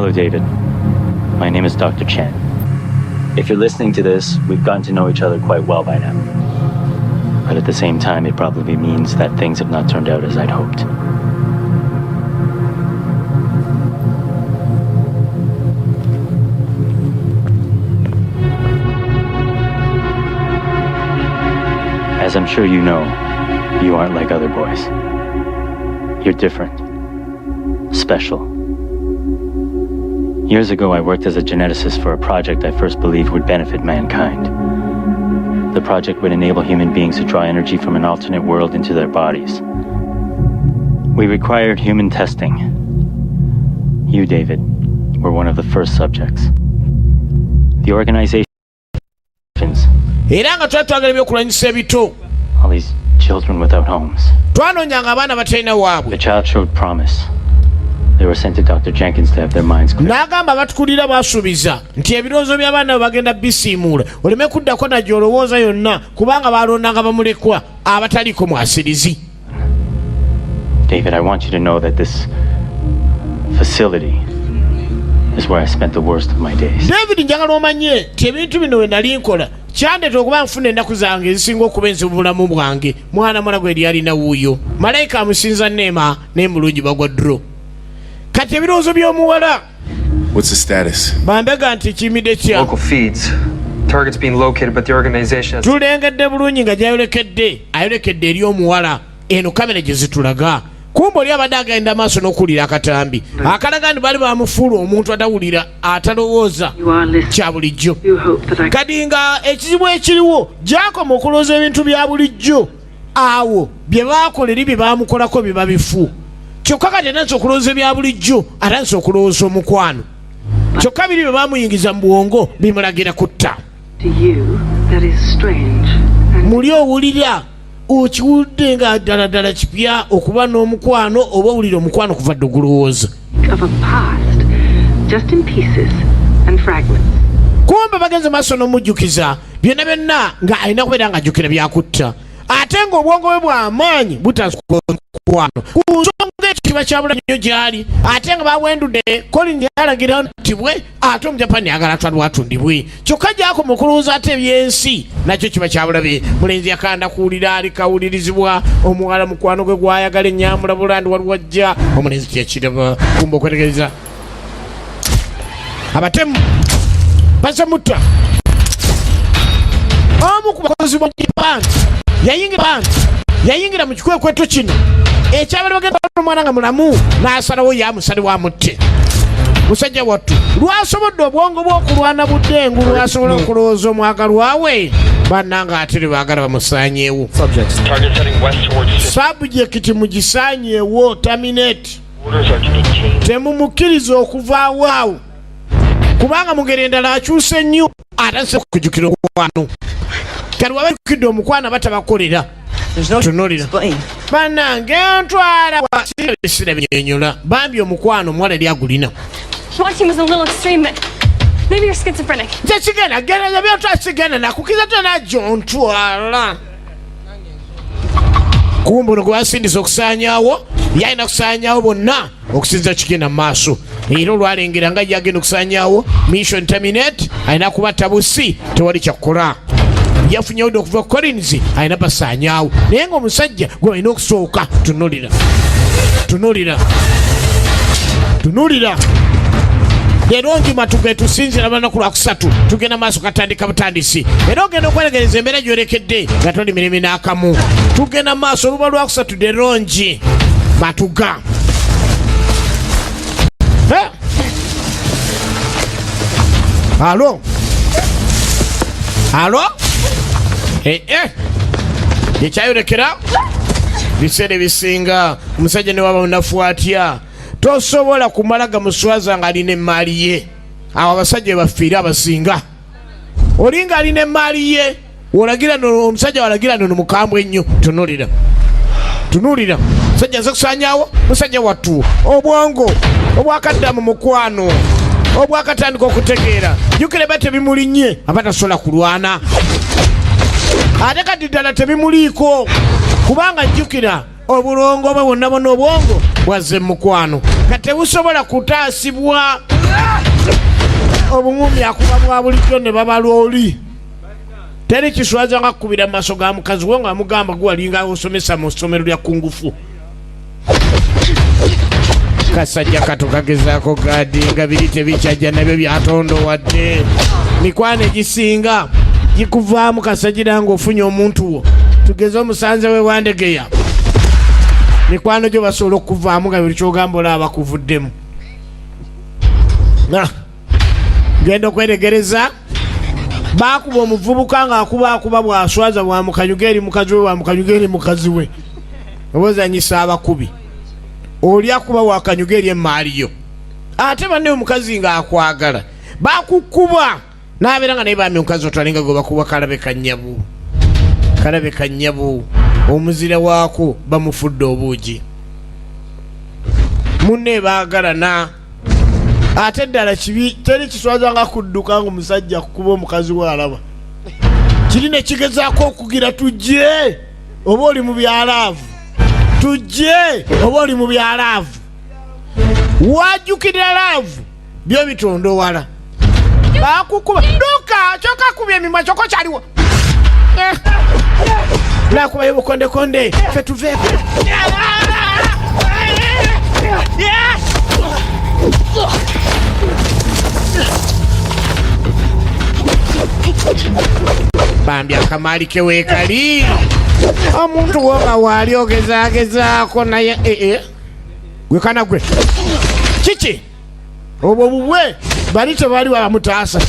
Hello, David. My name is Dr. Chen. If you're listening to this, we've gotten to know each other quite well by now. But at the same time, it probably means that things have not turned out as I'd hoped. As I'm sure you know, you aren't like other boys. You're different, special. Years ago, I worked as a geneticist for a project I first believed would benefit mankind. The project would enable human beings to draw energy from an alternate world into their bodies. We required human testing. You, David, were one of the first subjects. The organization. Era nga twali twagala ebyokulwanyisa ebito. All these children without homes. Twanoonyanga abaana batalina waabwe. The child showed promise. They were sent to Dr. Jenkins to have their minds cleared. N'agamba abatukulira basuubiza nti ebirowoozo by'abaana bwe bagenda bisiimuula oleme kuddako na gy'olowooza yonna, kubanga balondanga bamulekwa abataliiko mwasirizi. David, I want you to know that this facility is where I spent the worst of my days. David, njagala omanye nti ebintu bino we nali nkola kyandeeta okuba nfuna ennaku zange ezisinga okuba enzibu mu bulamu bwange. Mwana mwana gwe lyalina wuuyo malayika amusinza neema naye mulungi bagwa dro. Kati ebirowoozo by'omuwala. What's the status? Bambega nti kiyimidde kya Local feeds. Target's being located, but the organization has Tulengedde bulungi nga gyayolekedde, ayolekedde eri omuwala. Eno kamera gye zitulaga kumba oli abadde agenda maaso n'okuwulira akatambi akalaga nti baali bamufuula omuntu atawulira, atalowooza kya bulijjo. Kati nga ekizibu ekiriwo, gyakoma okulowooza ebintu bya bulijjo, awo bye baakola eri bye baamukolako biba bifu. Kyokka kati atandise okulowooza ebya bulijjo, atandise okulowooza omukwano, kyokka biri bye baamuyingiza mu bwongo bimulagira kutta. To you, that is strange. Muli owulira okiwulidde nga ddala ddala kipya okuba n'omukwano, oba owulira omukwano kuva dde ogulowooza? Of a past, just in pieces and fragments. Kumbe bagenze maaso n'omujjukiza byonna byonna nga alina kubeera nga ajjukira byakutta, ate ng'obwongo bwe bw'amaanyi butamukwano ku nsonga ekyo kiba kyabula nnyo gy'ali, ate nga bawendudde Colin yalagira ntibwe, ate Omujapani ayagala atwalibwa atundibwe. Kyokka gyakoma okulowooza ate ebyensi nakyo kiba kyabulabe. Mulenzi yakanda kuwulira ali kawulirizibwa omuwala mukwano gwe gwayagala ennyamulabula ndi waliwo ajja. Omulenzi kyekiraba kumba okwetegereza abatemu baze mutta omu ku bakozi ba Japan. Yayingira mu kikwekweto kino ekyabali bagenda omwana nga mulamu, n'asalawo yamusaliwo amutte. Musajja wattu lwasobodde obwongo bw'okulwana budde engulu, lwasobola okulowooza omwagalwa we. Bannanga ate lwe baagala bamusaanyeewo. Subject mugisaanyeewo, terminate, temumukkiriza okuvaawo awo, kubanga mu ngeri endala akyuse nnyo, atandise okujjukira omukwano. Kati waba ajjukidde omukwano aba tabakolera. Tunulira bannange ntwala sira binnyonnyola bambi omukwano omuwala eri agulina. Watching was a little extreme, but maybe you're schizophrenic. Nze sigenda genda byotwala, sigenda nakukiza tona gyontwala. Kumbe ono gwe basindisa okusaanyaawo yalina kusaanyaawo bonna okusinza kigenda mu maaso, era olwalengera nga yagenda okusaanyaawo, mission terminate, alina kuba tabusi, tewali kyakukola. Yafunye order okuva ku Collins, alina basaanyaawo, naye ng'omusajja gwe balina okusooka. Tunulira, tunulira, tunulira. Leero njuma tugetusinzira lunaku lwakusatu, tugenda maaso katandika butandisi, era ogenda okweregereza embeera gyolekedde nga toli mirimu n'akamu. Tugenda maaso oluba lwakusatu derongi matuga. Eh? Alo, alo, eh, eh. Ekyayolekera biseera ebisinga omusajja ne waba munafu atya, tosobola kumala gamuswaza ng'alina emaali ye. Awo abasajja bebafiire abasinga, oli ng'alina emaali ye, wolagira no omusajja walagira nono mukambwe ennyo. Tunulira, tunulira, musajja nze kusanyawo. Musajja wattu obwongo obwakadda mu mukwano obwakatandika okutegeera, jjukira eba tebimulinnye aba tasobola kulwana, ate kati ddala tebimuliiko, kubanga jjukira obulongo bwe bwonna bwonna obwongo bwazze mu mukwano, kati tebusobola kutaasibwa. Obuŋumi akuba bwa bulijjo ne babala oli. Teri kiswaza nga kukubira mu maaso ga mukazi wo nga mugamba gwe walinga osomesa mu ssomero lya kungufu. Kasajja kato kagezaako gaadi nga biri tebikyajja nabyo byatondowadde. Mikwano egisinga gikuvaamu kasajira ng'ofunye omuntu wo, tugeze omusanze we Wandegeya, mikwano gyo basobola okukuvaamu nga buli kyogamba olaba bakuvuddemu. Ah, genda okweregereza bakuba omuvubuka ng'akuba akuba bw'aswaza bwamukanyuga eri mukazi we, bwamukanyuga eri mukazi we, oba ozanyisa abakubi. Oli akuba wakanyuga eri emaali yo, ate banne omukazi ng'akwagala bakukuba n'abeera nga naye bambi omukazi otwalinga gwe bakuba. Kalabe kanyabu, kalabe kanyabu, omuzira waako bamufudde obuugi. Munne baagalana ate ddala kibi. Teri kiswaza nga kudduka nga omusajja kukuba omukazi we alaba. Kiri nekigezaako okugira tujje oba oli mu bya love, tujje oba oli mu bya love, wajjukirira love byo bitondowala. Bakukuba duka kyokka kubya emimwa kyokka kyaliwo. Eh. Nakubayo bukondekonde fe tuveeko. Yes! Bambi akamaali ke weekali omuntu wo nga waali ogezaagezaako naye ee gwe kana gwe kiki obwo bubwe bali tebali bamutaasa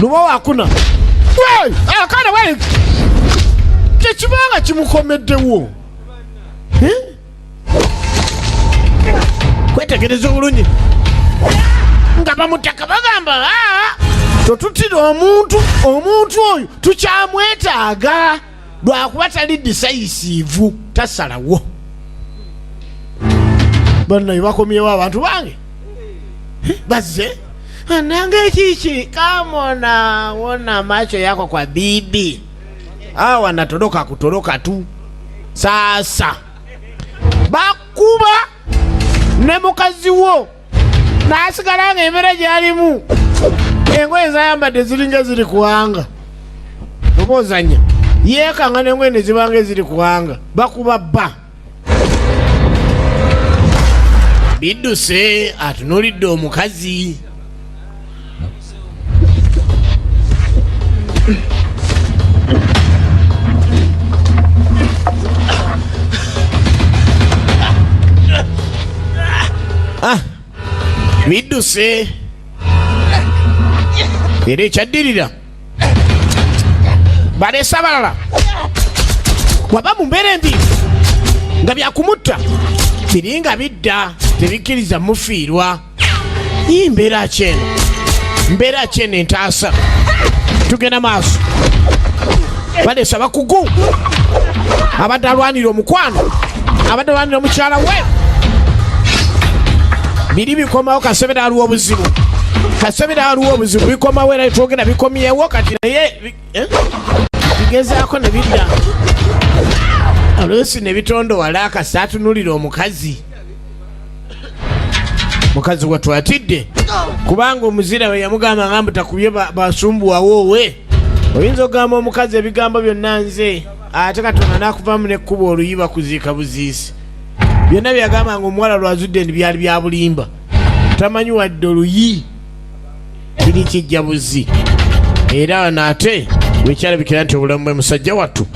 luba wakuna akana we kyekibanga kimukomeddewo. Eh? Kwetegereza obulungi nga bamutaka bagamba, "Ah, totutira omuntu, omuntu oyo tukyamwetaaga lwakuba tali decisive, tasalawo." Bannaye bakomyewo abantu bange. Eh, bazze nange kiki kamona wona macho yako kwa bibi awa natoroka kutoroka tu. Sasa bakuba ne mukazi wo n'asigala nga embeera gy'alimu engoye zayambadde ziringa ziri kuwanga oba ozanya yeekanga n'engoye ne zibanga eziri kuwanga. Bakuba bba bidduse atunuulidde omukazi. Ah, bidduse era ekyaddirira baleese abalala waba mu mbeera embi nga byakumutta biringa bidda tebikkiriza mufiirwa. Ii, mbeera kyeno, mbeera kyeno entaasa. Tugenda maaso, baleese abakugu abadde alwanira omukwano, abadde alwanira omukyala we. Biri bikomawo kasebera aliwo obuzibu, kasebera aliwo obuzibu bikomawo era twogera bikomyewo kati naye bigezaako ne bidda oluusi ne bitondowala akasa atunulira omukazi. Mukazi wattu atidde kubanga omuzira we yamugamba nga mbu takubye basumbuwawo owe. Oyinza okugamba omukazi ebigambo byonna nze ate Katonda nakuvamu nekkuba oluyi bakuziika buziisi. Byonna byagamba nga omuwala lwazudde nti byali bya bulimba, tamanyi wadde oluyi kiri kijja buzi. Era wano ate wekyalabikira nti obulamu bwe musajja wattu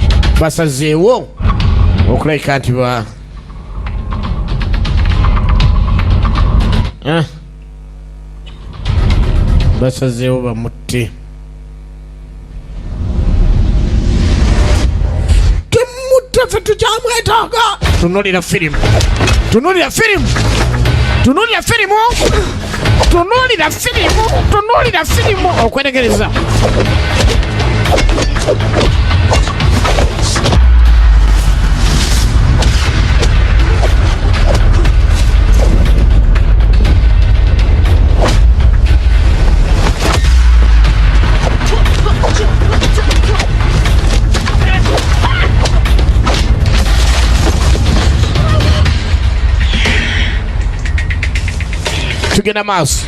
basazeewo okulabika nti ba Ah. Basazeewo bamutte. Temutta, ffe tukyamwetaaga. Tunulira firimu, tunulira firimu, tunulira firimu, tunulira firimu, tunulira firimu okwetegereza. Tugenda maaso.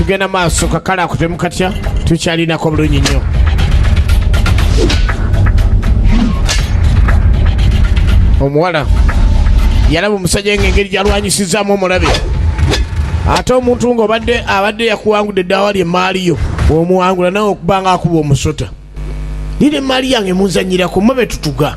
Tugenda maaso kakala ako temukatya, tukyalinako bulungi nnyo. Omuwala yalaba omusajja nga engeri gyalwanyisizaamu omulabe, ate omuntu ng'obadde abadde yakuwangudde dda awali emaali yo, omuwangula nawe okuba nga akuba omusota. Nina emaali yange munzanyirako mwe betutuga.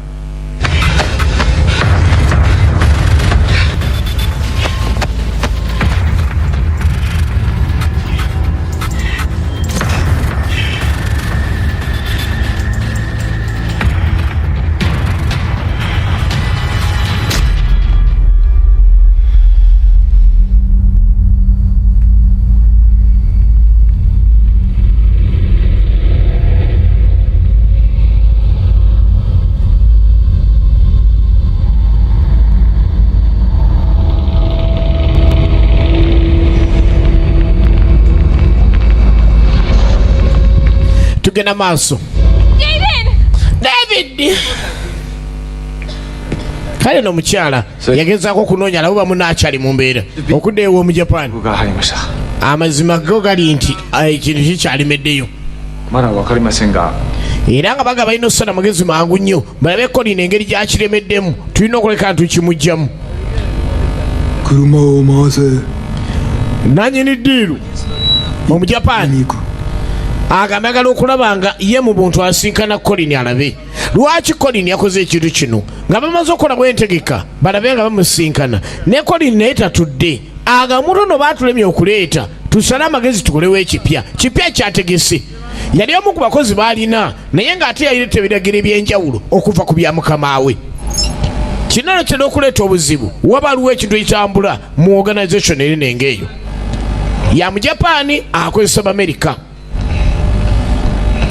Tugenda maaso. David! Kale no mukyala yagezaako okunoonya alabo bamunaakyali mu mbeera okudda ewa Omujapani. が入りました。 Amazima go gali nti ekintu kikyalemeddeyo. まだ分かりませんが、 Era nga baga balina okusala magezi mangu nnyo balabe Kolina engeri gyakiremeddemu, tulina okuleka nti tukimugjamu. 車を回せ。 Nanyini ddiiru Omujapani agamba ayagala okulaba nga ye mu buntu asinkana Kolini alabe lwaki Kolini yakoze ekintu kino, nga bamaze okukolawo entegeka balabe nga bamusinkana ne Kolini naye tatudde. Aga omuntu ono baatulemye okuleeta, tusale amagezi tukolewo ekipya. Kipya kyategese yali omu ku bakozi baalina, naye ng'ate yaleeta ebiragiro eby'enjawulo okuva ku bya mukama we. Kino no kitera okuleeta obuzibu waba waliwo ekintu ekitambula mu organization erinenga eyo ya Mujapani akozesa Bamerika.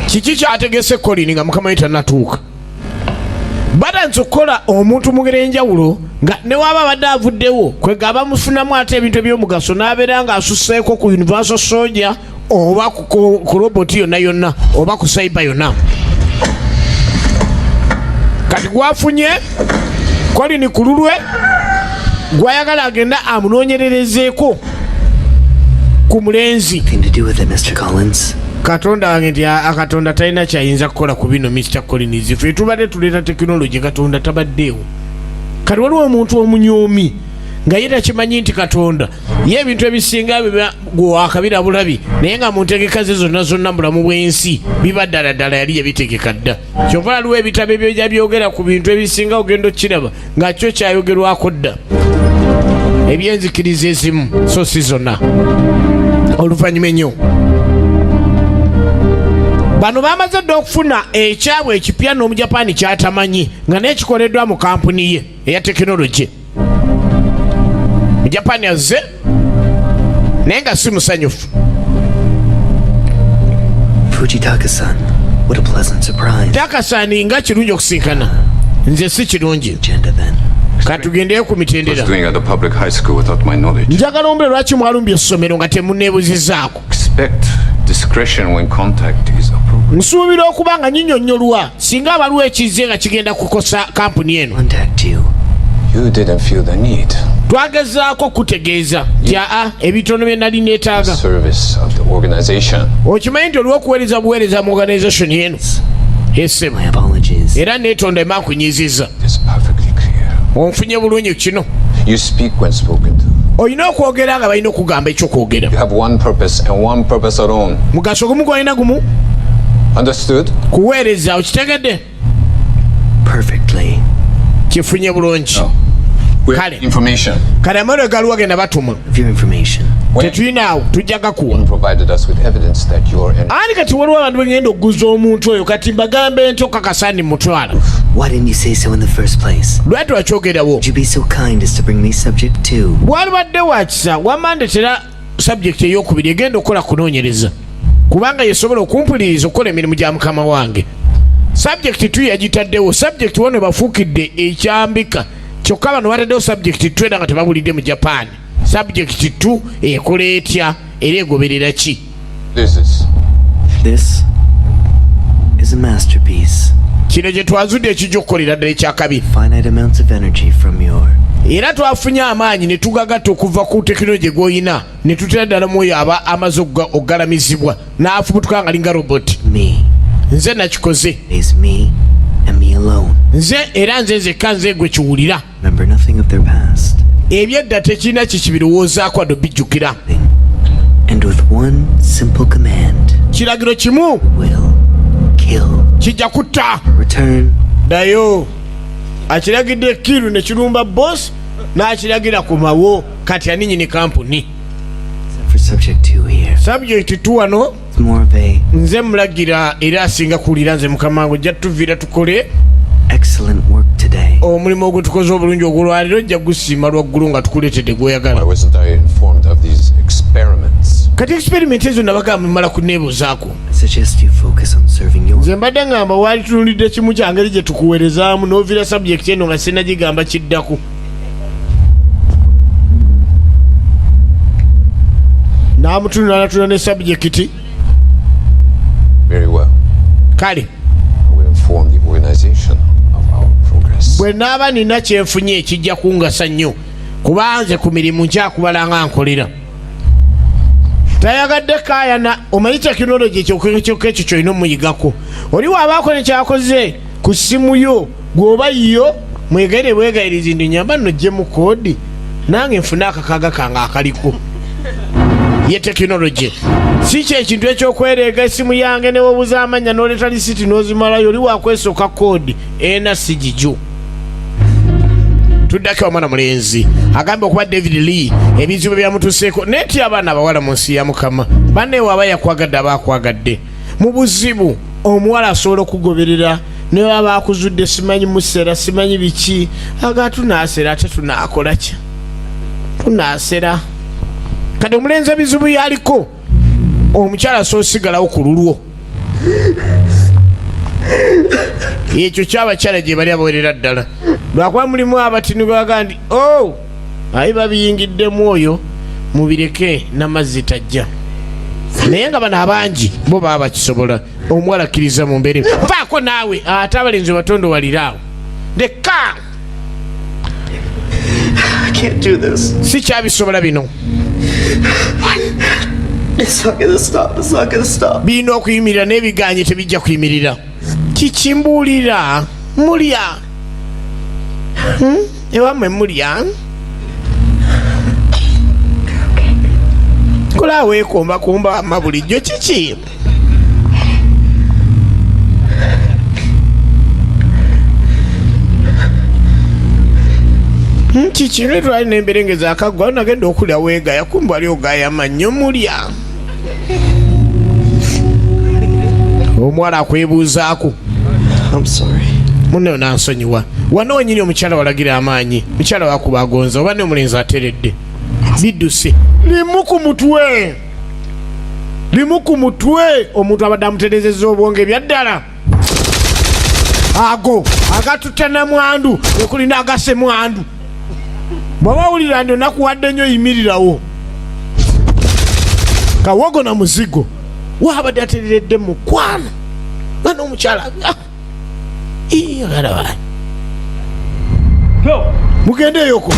Kiki kyategese Kolini nga mukama we tannatuuka? Batandise okukola omuntu mu ngeri enjawulo nga ne waba abadde avuddewo kwega bamufunamu ate ebintu ebyomugaso n'abeera ng'asusseeko ku universal soldier oba ku roboti yonna yonna oba ku cyber yonna. Kati gwafunye Kolini ku lulwe gwayagala agenda amunoonyererezeeko ku mulenzi. Nothing to do with it, Mr. Collins. Katonda wange nti Katonda talina kyayinza kukola ku bino, Mr Collins. Ffe tubadde tuleeta tekinologi, Katonda tabaddeewo. Kati waliwo omuntu omunyoomi nga ye takimanyi nti Katonda ye ebintu ebisinga biba gwewakabira bulabi, naye nga mu ntegeka ze zonna zonna mu bulamu bw'ensi biba ddala ddala yali yabitegeka dda. Kyova waliwo ebitabo ebyoja byogera ku bintu ebisinga, ogenda okukiraba nga kyo kyayogerwako dda, ebyenzikiriza ezimu so si zonna. Oluvannyuma ennyo bano bamaze dda okufuna ekyabwe ekipya n'Omujapani kyatamanyi nga naye kikoleddwa mu kampuni ye eya tekinologi. Mujapani azze naye nga si musanyufu. Fujitaka-san, what a pleasant surprise. Takasani, nga kirungi okusinkana. Nze si kirungi. Agenda then. Katugendeyo ku mitendera. Was doing at a public high school without my knowledge. Njagala ombule lwaki mwalumbye essomero nga temuneebuzizaako. Expect discretion when contact is appropriate. Nsuubira okuba nga nyinyonnyolwa singa abaliwo ekizze nga kigenda kukosa kampuni eno. Contact you. You didn't feel the need. Twagezaako okutegeeza nti aa ebitono bye nali neetaaga. Service of the organization. Okimanyi nti olw'okuweereza buweereza mu organization eno esebo. My apologies. Era neetonda ema nkunyiizizza. It's perfectly clear. Onfunye bulungi kino. You speak when spoken to. Olina okwogera nga balina okugamba ekyokwogera. You have one purpose and one purpose alone. Mugaso gumu gwalina gumu. Understood? Kuweereza, okitegedde? Perfectly. Kifunye bulungi. We Kale. have information. Kale amawulire galiwo genda batuma. Of your information. Tetulina tujja gakuwa. Provided us with evidence that you're in. Ani kati waliwo abantu begenda okuguza omuntu oyo, kati mbagambe nti okakasa ndi mutwala. Why didn't you say so in the first place? Lwaki twakyogerawo? Would you be so kind as to bring me subject two? Bwalibadde wakisa wamandetera subject eyokubiri egenda okukola kunoonyereza, kubanga yesobola okumpuliriza okukola emirimu gya mukama wange. Subject 2 yagitaddewo, subject 1 bafuukidde ekyambika, kyokka bano bataddewo subject 2 era nga tebabulidde mu Japan. Subject 2 ekola etya era egoberera ki? This is This is a masterpiece. Kino kye twazudde ekijja okukolera ddala ekyakabi. Finite amounts of energy from your Era twafunye amaanyi ne tugagatta okuva ku tekinologi gw'olina ne tutera ddala mu oyo aba amaze okugalamizibwa n'afubutuka nga linga roboti. Me. Nze nakikoze. Is me and me alone. Nze era nze nzekka, nze gwe kiwulira. Remember nothing of their past. Ebyedda tekirina kikibirowoozaako wadde obijjukira. And with one simple command, Kiragiro kimu will kill. Kijja kutta. Return. Ddayo. Akiragidde kiru ne kirumba boss n'akiragira kumawo. Kati ani nyini kampuni? Except for subject two here. Subject two wano. It's more of a Nze mulagira era asinga kuwulira nze. Mukama wange, ojja tuviira tukole excellent work today. Omulimu ogwe tukoze obulungi ogwolwaliro, ojja gusiima lwaggulu nga tukuleetedde gwoyagala. Why wasn't I informed of these experiments? Kati experiment ezo nabagamba mumala kuneebuuzaako. I suggest you focus on serving your Nze mbadde ŋŋamba waali tunulidde kimu kyangeri gye tukuweerezaamu n'oviira subject eno nga sinagigamba kiddako. N'amutunula natuna ne subject. Very well. Kale. I will inform the organization of our progress. Bwe naaba nina kyenfunye ekijja kungasa nnyo, kuba nze ku mirimu nkyakubala nga nkolera tayagadde kaayana. Omanyi tekinologi kyokka ekyo kyolina omuyigako. Oli waabaako nekyakoze ku ssimu yo, gweoba yo mwegayire bwegayirizi ndi nyamba nno gye mu code nange nfune akakaaga kange akaliko. Ye tekinologi si kyekintu ekyokwereega essimu yange newobuza amanya n'oleeta lisiti n'ozimalayo. Oli wakwesooka code ena si gigyo. Tuddako omwana mulenzi agambye okuba David Lee, ebizibu byamutuseeko naye ti abaana abawala mu nsi ya Mukama banneewe aba yakwagadde aba akwagadde mu buzibu. Omuwala asobola okugoberera naye aba akuzudde simanyi musera simanyi biki aga tunaasera ate tunaakola ki tunaasera. Kati omulenzi ebizibu yaliko omukyala asobola osigalawo ku lulwo. Ekyo kyabakyala gye bali abawerera ddala lwakuba mulimu abatini baga nti o aye babiyingiddemu oyo mubireke n'amazzi tajja, naye nga bano abangi bo baba bakisobola. Omuwala akkiriza mu mbeere vaako naawe ate abalenzi batondowaliraawo leka. I can't do this. Si kyabisobola bino. It's not gonna stop. It's not gonna stop. Birina okuyimirira n'ebiganye tebijja kuyimirira. Kikimbuulira mulya? Ewammwe mulya kola weekombakomba wamma bulijjo kiki? Kiki lwe twali n'emberenge zakaggwa nagenda okulya weegaya kumbe wali ogaya mannyo mulya. Omuwala akwebuuzaako. I'm sorry. Munne nansonyiwa wano wenyini omukyala walagira amaanyi mukyala wakuba agonza oba ne omulenzi ateredde bidduse limu ku mutwe, limu ku mutwe. Omuntu abadde amuterezezza obwongo ebyaddala ago agatutta namwandu okulina agasemwandu bw'oba wulira ndi onakuwadde nnyo yimirirawo kawogo na muzigo waabadde atereredde mukwano nga n'omukyala ah, ii, agala mugende eyoko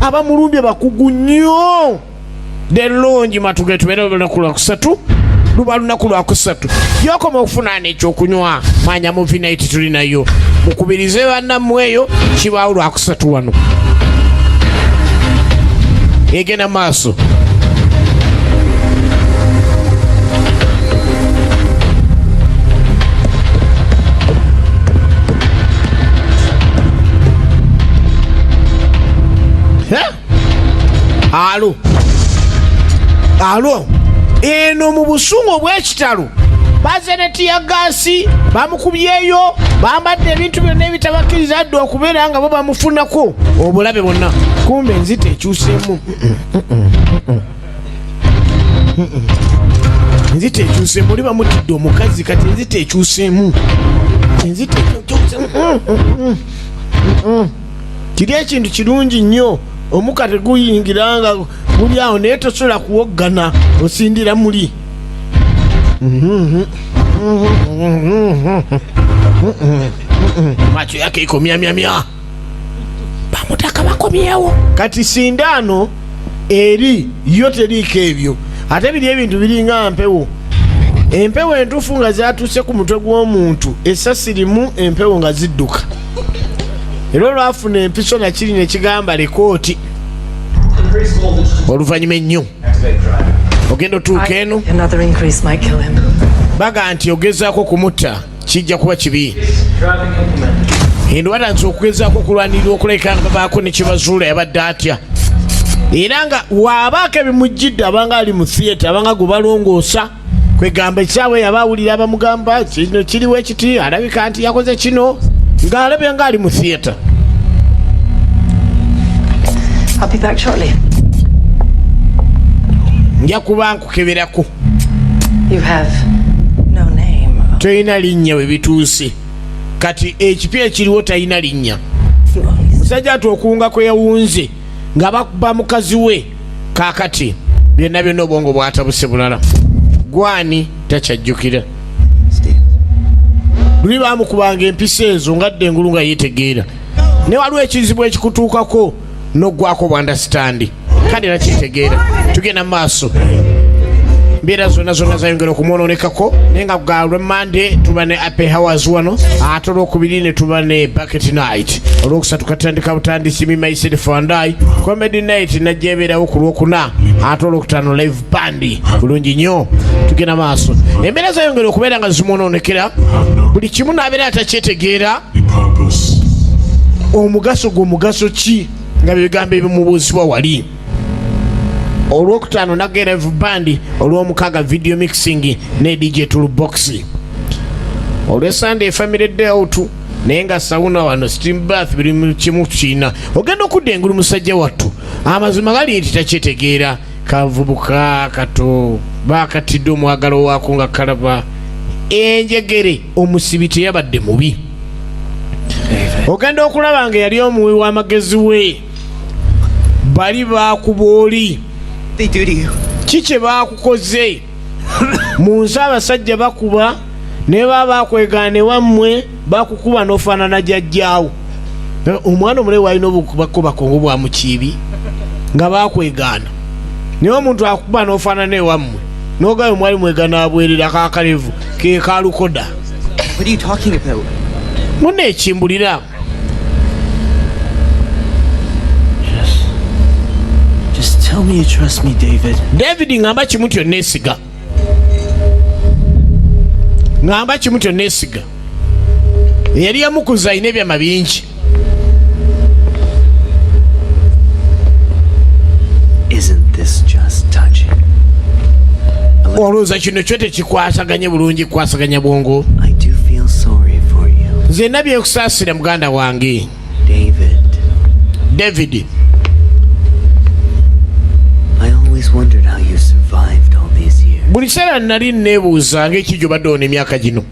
abamulumbye bakugu nnyo. Delongi matuge tubeere lunaku lwakusatu, luba lunaku lwakusatu gyokoma okufunaana ekyokunywa mwanya movie night tulinayo. Mukubirize bannammwe eyo kibaawo lwakusatu wano egenda maaso. Eh? Alo alo eno mu busungu obw'ekitalo baze ne tear gas bamukubyeyo bambadde ebintu byonna ebitabakkiriza dde okubeera nga bo bamufunako obulabe bwonna. Kumbe enzita ekyuseemu, enzita ekyuseemu. Oli bamutidde omukazi kati enzita ekyuseemu, enzita ekyuseemu. Kiri ekintu kirungi nnyo omuka teguyingira nga guli awo naye tosobola kuwoggana osindira muli. Macho yake iko myamyamya bamutaka. Balabika bakomyewo. Kati sindaano eri yo teriiko ebyo, ate biri ebintu biringa mpewo, empewo entuufu nga zatuuse ku mutwe gw'omuntu, essasi limu, empewo nga zidduka. Era olwafuna empiso nakiri nekigamba lekooti. Oluvannyuma ennyo ogenda otuuka eno. Another increase might kill him. Baga nti ogezaako kumutta kijja kuba kibi. Eno batandise okugezaako okulwanirira okulabika nga babaako ne kyebazuula yabadde atya, era nga waabaako ebimujjidde, abanga ali mu theatre, abanga gwe balongoosa. Kwegamba ekisaawe yaba awulira abamugamba kino kiriwo ekiti, alabika nti yakoze kino, ng'alabya nga ali mu theatre. I'll be back shortly. Nja kuba nkukeberako. You have no name. Tolina linnya. We bituuse kati ekipya ekiriwo, talina linnya. Musajja ati okuwunga kwe yawunze nga bakuba mukazi we, kaakati byonna byonna obwongo bwatabuse bulala. Gwani takyajjukira luli bamukubanga empisa ezo nga dda engulu nga yeetegeera, ne waliwo ekizibu ekikutuukako n'oggwako bwandasitandi kandi nakyetegeera. Tugenda mu maaso, mbeera zonna zonna zayongera okumwononekako, naye nga ga lwemande tuba ne happy hours wano, ate olwokubiri ne tuba ne bucket night, olwokusatu katandika butandisi me myself and I comedy night najja ebeerawo ku lwokuna, ate olwokutaano live band. Bulungi nnyo, tugenda maaso. Embeera zayongera okubeera nga zimwononekera buli kimu, n'abeera atakyetegeera omugaso gwe omugaso ki, nga byebigambo ebimubuuzibwa wali. Olwokutaano nagera live band, olwomukaaga video mixing ne DJ toolbox, olwesande family day out, naye nga sauna wano, steam bath, biri mu kimu kiina. Ogenda okudda engulu, musajja wattu amazima gali nti takyetegeera. Kavubuka kato bakatidde omwagalo waako nga kalaba enjegere. Omusibi teyabadde mubi. Ogenda okulaba nga yali omuwi w'amagezi we bali bakuba oli. Ki kye baakukoze mu nsi? Abasajja bakuba, naye baba bakwegaana ewammwe, bakukuba n'ofaanana jjajjaawo. Omwana omulabe walina obukubakubakongo bwa mukiibi nga bakwegaana, naye omuntu akuba n'ofaanana ewammwe n'ogayo mwali mwegana abwerera kakalevu ke kalukoda. What are you talking about? Munna ekimbulira. Just tell me you trust me, David. David, ŋŋamba kimu nti onneesiga, ŋŋamba kimu nti onneesiga. Eyali yamukuza alina ebyama bingi. Isn't this just touching? Olowooza kino kyo tekikwasaganye bulungi kukwasaganya bwongo? I do feel sorry for you. Nze nabye nkusaasira, muganda wange. David. David. I always wondered how you survived all these years. Buli kiseera nali neebuuza ng'ekijjo badde ono emyaka gino.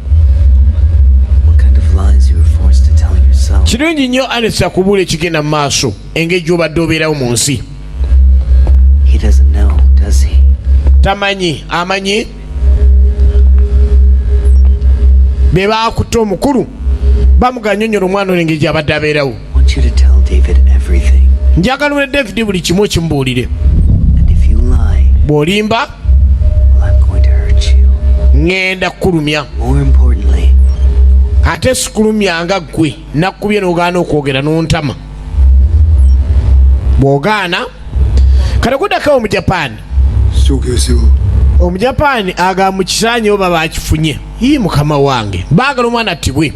What kind of lies you were forced to tell yourself. Kirungi nnyo Alex akubuula ekigenda mu maaso, engeri gy'obadde obeerawo mu nsi. He doesn't know, does he? Tamanyi, amanyi be baakutta omukulu bamuganyonyola omwana ono engeri gy'abadde abeerawo. I want you to tell David everything. Njagala ole David buli kimu okimubuulire. And if you lie, Bw'olimba, well, I'm going to hurt you. ŋŋenda kukulumya. More importantly, Ate sikulumyanga ggwe nakkubye n'ogaana okwogera n'ontama bw'ogaana. Kale kuddako Omujapaani. Omujapaani agamba mu kisaanyi oba bakifunye. Ii, mukama wange, baagala omwana attibwe.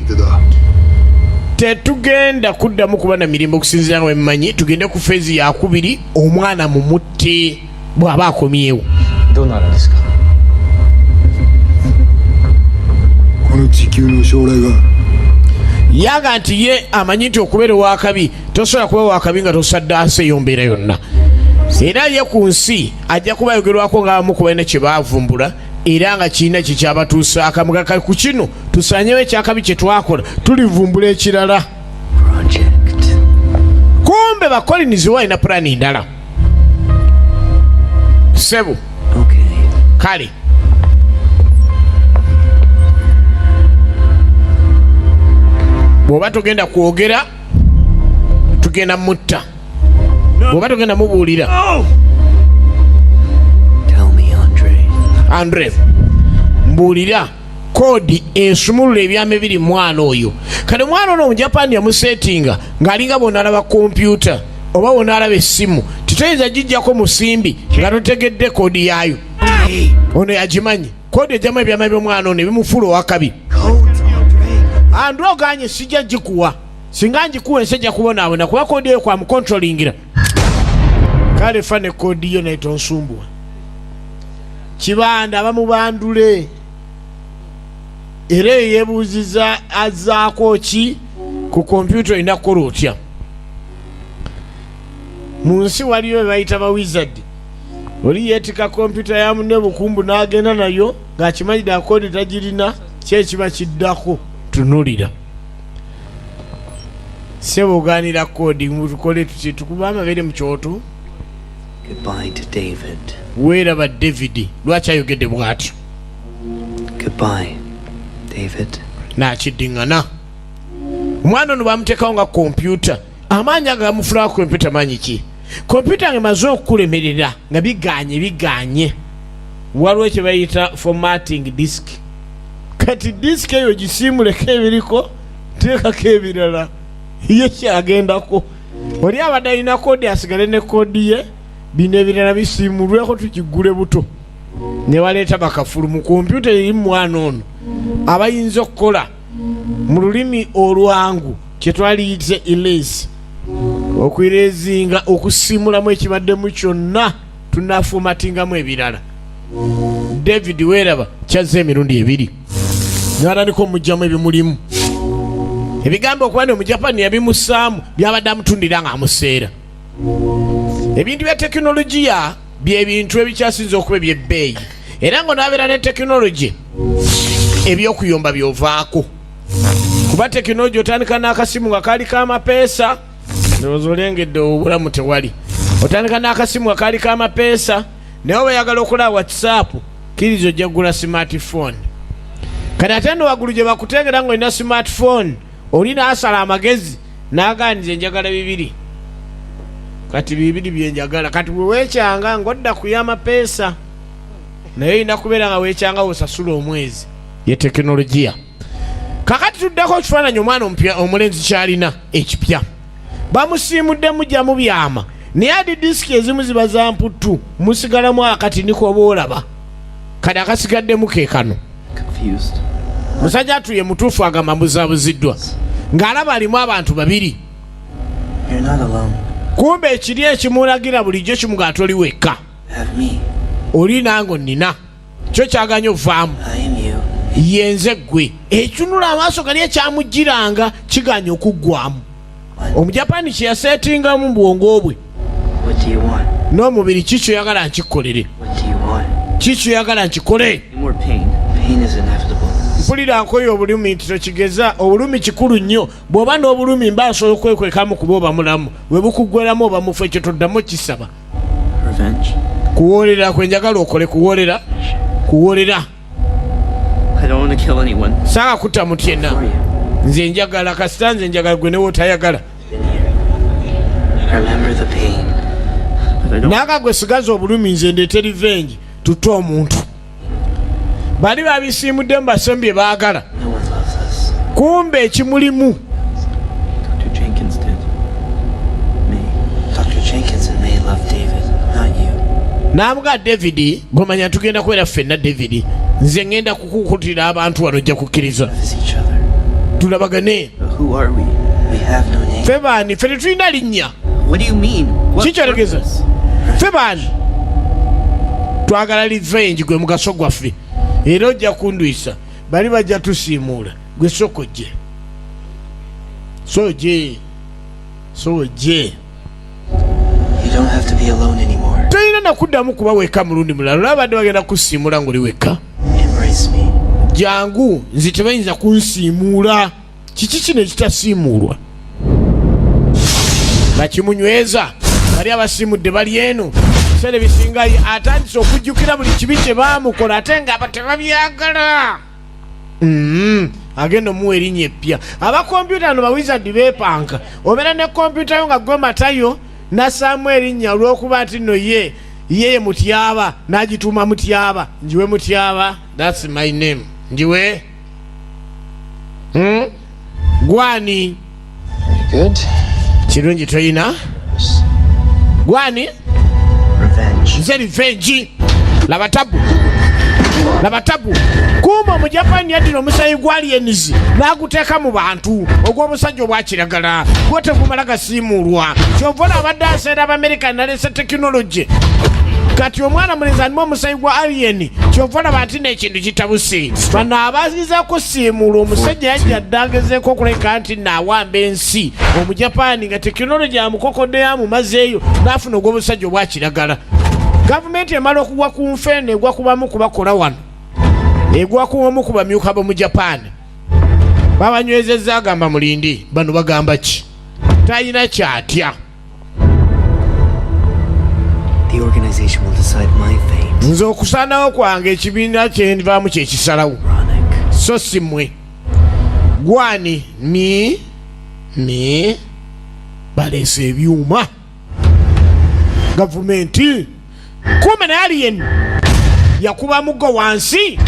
Tetugenda kuddamu kuba na mirembe okusinziira nga bwemmanyi. Tugende ku phase yakubiri, omwana mumutte bw'aba akomyewo. どうなるんですか？この地球の将来が Yaga nti ye amanyi nti okubeera owakabi, tosobola kuba wakabi nga tosaddaase eyo mbeera yonna, era ye ku nsi ajja kuba ayogerwako ng'abamu ku balina kye baavumbula era nga kirina kyekyabatuusa akamuga. Kali ku kino tusanyewo ekyakabi kye twakola, tulivumbula ekirala. Project. Kumbe bakolinizi walina pulaani ndala, sebo. Okay. Kale bw'oba togenda kwogera, tugenda mutta. Bw'oba togenda mubuulira. Tell me, Andre. Andre, mbuulira koodi esumulula ebyama ebiri mu mwana oyo. Kati omwana ono Omujapani yamuseetinga ng'alinga bw'onaalaba kompyuta oba bw'onaalaba essimu, titoyinza gijjako musimbi nga totegedde koodi yaayo. Ono yagimanyi koodi ejjamu ebyama by'omwana ono ebimufuula owakabi. Andre, oganye, sijja gikuwa. Singa ngikuwa ensi ejja kubonaabona, kuba koodi eyo kwamukontrolingira. Kale fa ne koodi yo, naye tonsumbuwa. Kibanda bamubandule era eyo yeebuuziza azzaako ki ku kompyuta. Olina kukola otya mu nsi? Waliyo be bayita ba wizard. Oli yeetika kompyuta ya munne bukumbu n'agenda nayo ng'akimanyi ddala koodi tagirina. Ki ekiba kiddako? Tunulira sebo, ogaanira koodi. Tukole tuti? Tukuba amabeere mu kyoto. Goodbye to David. Weeraba David. Lwaki ayogedde bw'atyo? Goodbye, David. Nakiddiŋŋana omwana ono bamuteekawo nga kompyuta. Amaanyi ago gamufulawo kompyuta maanyi ki? Kompyuta nga emaze okukulemerera nga biganye biganye, waliwo kye bayita formatting disk. Kati disk eyo gisiimuleko ebiriko, teekako ebirala, ye kyagendako. Oli abadde alina koodi asigale ne koodi ye, bino ebirala bisiimulweko, tukigule buto. Ne baleeta bakafulu mu kompyuta eri mwana ono abayinza okukola mu lulimi olwangu kyetwaliyite erase, okuerezinga, okusimulamu ekibaddemu kyonna, tunaformatingamu ebirala. David weeraba kyazza emirundi ebiri, natandika omugjamu ebimulimu ebigambo okuba nti Omujapani yabimusaamu byabadde amutundira ng'amuseera. Ebintu bya tekinologiya byebintu ebikyasinza okuba ebyebbeeyi, era nga onaabeera ne tekinologi ebyokuyomba byovaako, kuba tekinologi otandika n'akasimu nga kaali kamapeesa. Ndowooza olengedde obulamu tewali. Otandika n'akasimu nga kaali kamapeesa, naye oba oyagala okulaba WhatsApp, kkiriza ojja kugula smartphone. Kati ate no waggulu gye bakuteekera ng'olina smartphone, oli n'asala amagezi n'agaa nze njagala bibiri, kati bibiri byenjagala. Kati bwe weekyanga ng'odda ku y'amapeesa, naye olina kubeera nga weekyanga wosasula omwezi. Ye tekinologiya. Kakati tuddeko ekifaananyi omwana omupya omulenzi kyalina ekipya bamusiimudde mujja mu byama, naye adi disiki ezimu ziba za mputtu, musigalamu akati niko oba olaba kati akasigaddemu ke kano. Confused. Musajja atuye mutuufu, agamba mbuzaabuziddwa ng'alaba alimu abantu babiri. You're not alone. Kumbe ekiri ekimulagira bulijjo kimugaa toli wekka. Have me. Oli nange nnina kyo kyaganya ovaamu. I am you. Yenze ggwe ekinula amaaso gali ekyamugiranga kiganya okuggwamu. Omujapani kyeyaseetingamu mu bwongo bwe. What do you want? N'omubiri, ki kyoyagala nkikolere? What do you want? Ki kyoyagala nkikole? More pain. Pain is inevitable. Mpulira nkoyo obulumi nti tokigeza. Obulumi kikulu nnyo. Bw'oba n'obulumi mba nsobola okwekwekamu, kuba oba mulamu. Bwe bukuggweramu oba mufu, ekyo toddamu kisaba. Revenge. Kuwoolera kwe njagala okole, kuwoolera, kuwoolera. I don't want to kill anyone. Saaka kutta muntu yenna. Nze njagala kasita, nze njagala gwe newootayagala. Remember the pain. But I don't. Naga gwe sigaza obulumi, nze ndeete revenge, tutte omuntu. Bali babisiimudde mu basemu bye baagala. No one loves us. Kumbe ekimulimu. Dr. Jenkins did. Me. Dr. Jenkins and May love David, not you. N'amuga David, gomanya tugenda kubeera ffenna. David, nze ŋŋenda kukukutira abantu wano, ojja kukkiriza. Loves each other. Tulabagane. But who are we? We have no name. Ffe baani? Ffe tetulina linnya. What do you mean? What Kikyotegeza? purpose? Ffe baani? Twagala revenge, gwe mugaso gwaffe, era ojja kundwisa. Bali bajja tusiimuula. Gwe sokojje, soje, soje. You don't have to be alone anymore. Tolina nakuddamu kuba wekka mulundi mulala. Olaba badde bagenda kusiimula ng'oli wekka. Embrace me. Jangu, nze tebayinza kunsiimuula. Kiki kino ekitasiimuulwa nga kimunyweza? Bali abasiimudde bali eno. Ebiseera ebisinga atandise okujjukira buli kibi kye baamukola, ate nga aba tebabyagala. Agenda omuwa erinnya eppya. Abakompyuta no ba wizard beepanka. Obeera ne kompyuta yo nga gwe matayo Nassaamu erinnya olw'okuba nti nno ye ye ye Mutyaba, n'agituuma Mutyaba. Njiwe Mutyaba, that's my name. Njiwe? Gwani? Good. Kirungi toyina gwani? Revenge. Nze Revenge. Laba tabu, laba tabu. Kumba Omujapani yaddira omusayi gwa aliens n'aguteeka mu bantu, ogw'obusajja obwakiragala gwo tegumala gasiimuulwa. Kyova olaba abadde aseera Abamerika nalese tekinologi. Kati omwana mulenzi alimu omusayi gwa alien, kyova olaba nti n'ekintu kitabuse. Bano abaziza kusiimuula omusajja yajja dda agezeeko okuleka nti naawamba ensi. Omujapani nga tekinologi amukokoddeyo amumazeeyo n'afuna ogw'obusajja obwakiragala. Gavumenti emala okugwa ku nfeeno, egwa kubamu kubakola wano, egwa ku omu ku bamyuka b'omu Japaani babanywezezza. Agamba mulindi, bano bagamba ki? Talina kyatya. The organization will decide my fate. Nze okusaanawo kwange ekibiina kyenvaamu kyekisalawo, so si mmwe. Gwani? Mi mi baleese ebyuma gavumenti kumbe naye alien yakuba muggo wansi,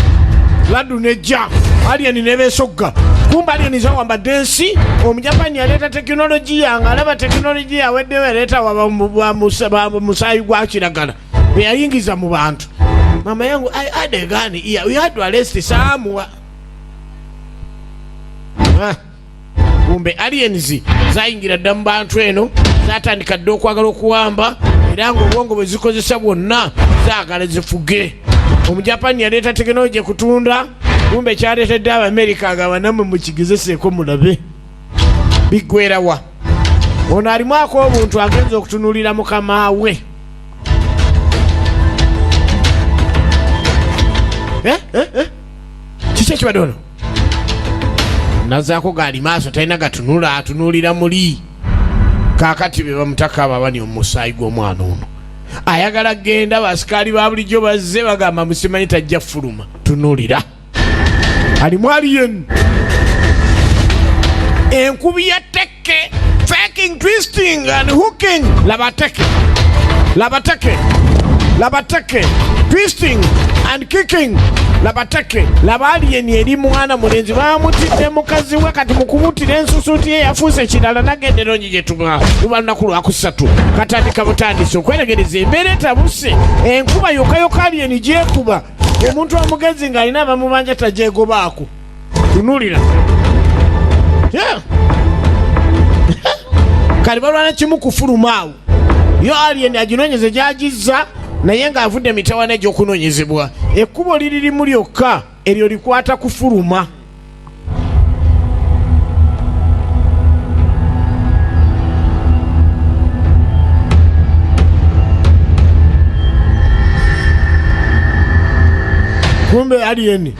laddu nejja alien nebesogga. Kumbe alien zawambadde ensi. Omujapani yaleeta tekinologiya nga alaba tekinologiya aweddewo, yaleeta musaayi gwa kiragala bwe yayingiza mu bantu. Mama yangu, I had a gun here. We had to arrest someone. Ah. Kumbe aliens zayingira dda mu bantu eno, zatandika dda okwagala okuwamba, era nga obwongo bwe zikozesa bwonna zaagala zifuge. Omujapani yaleeta tekinologi kutunda, kumbe kyaleetedde Abamerika nga banammwe mukigezeseeko mulabe biggwerawa. Ono alimu ak'obuntu agenza okutunuulira mukama we. Eh, eh, eh. Kiki ekibadde ono nazaako gaali maaso talina gatunula, atunuulira muli. Kaakati be bamutaka abo abani omusaayi gw'omwana ono ayagala genda. Basikaali ba bulijjo bazze bagamba musimanyi tajja fuluma. Tunuulira alimu alien enkubi ya teke, faking, twisting and hooking. Laba teke, laba teke, laba teke, twisting and kicking. Laba teke, laba alien eri mwana mulenzi bamutidde mukazi we. Kati mukumutira ensusuuti ye yafuuse kirala. Nagendera onyi gye tuba luba lunaku lwakusatu, katandika butandisi okweregereza embeera etabuse. Enkuba yokayoka alien gyekuba omuntu omugezi ng'alina abamubanja tajegobaako. Tunulira. Yeah. Kati balwana kimu kufuluma awo. Yo alien aginoonyeze gyagizza, naye ng'avudde mitawana egy'okunoonyezebwa. Ekkubo liririmu lyokka eryo likwata kufuluma. Kumbe alien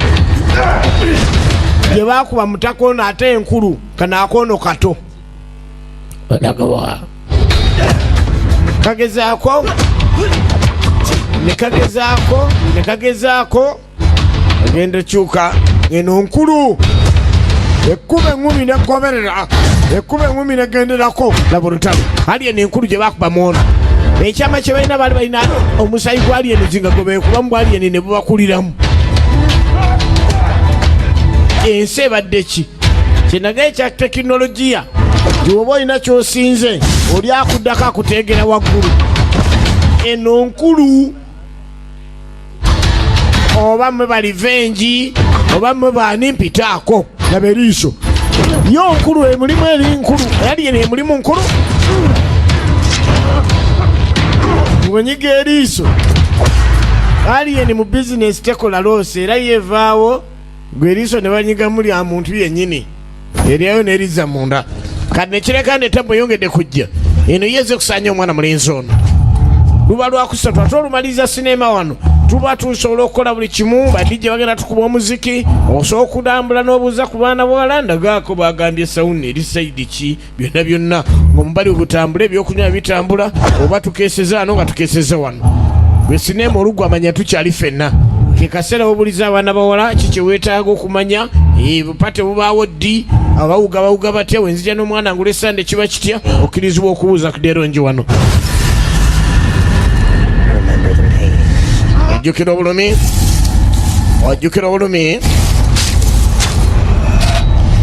gye bakuba mutaka ono ate enkulu kano akoono kato olagawa kagezaako ne kagezaako ne kagezaako agenda kyuka eno nkulu ekkuba eŋŋumi negoberera ekkuba eŋŋumi negenderako. Laba olutalo alien enkulu gye bakuba muono. Ekyama kye balina, baali balina omusayi gwa alien zinga gwe beekubamu bwa alien ne bubakuliramu. Ensi ebadde ki kyenaga ekya tekinologiya gyewoba olina kyosinze oli akuddako akuteegera waggulu. Eno nkulu oba mwe ba Revenge oba mwe baani mpitaako. Laba eriiso yo nkulu emulimu eri nkulu alien emulimu nkulu ng'onyiga eriiso. Alien mu bizinesi tekola loss, era yevaawo gwe eriiso ne banyigamu lya muntu yennyini eryayo nerizza munda. Kati nekireka netabu eyongedde kujja eno yeze kusanya omwana mulenzi ono. Luba lwakusatu ate olumaliriza sinema wano tuba tusobola okukola buli kimu. Badijje bagenda tukuba omuziki, osobola okudambula n'obuuza ku baana bawala ndagaako bagambye sauna eri side ki, byonna byonna ng'omubali ogutambula, ebyokunywa bitambula, oba tukeseza ano nga tukeseza wano. Bwe sinema olugwa amanya tukyali ffenna ke kaseera wobuliza abaana bawala ki kye weetaaga okumanya. Bupate bubaawo ddi? Abawuga bawuga batya? Wenzija n'omwana ngula esande kiba kitya? Okkirizibwa okubuuza ku derongi wano. Ojjukira obulumi, ojjukira obulumi,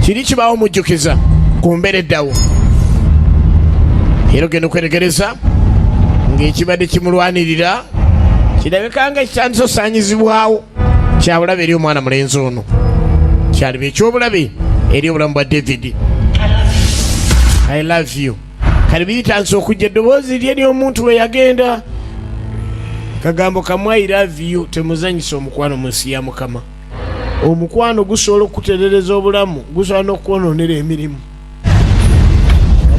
kiri kibaawo mujjukiza ku mbeera eddawo, era ogenda okweregereza ng'ekibadde kimulwanirira kirabika nga ekitandisa osaanyizibwawo. Kyabulabe eri omwana mulenzi ono, kyaliba ekyobulabe eri obulamu bwa David. I love you. Kale biritandisa okujja eddoboozi lye ly'omuntu we yagenda kagambo kamu, I love you. Temuzanyisa omukwano mu nsi ya Mukama. Omukwano gusobola okukuterereza obulamu, gusobola n'okukwononera emirimu.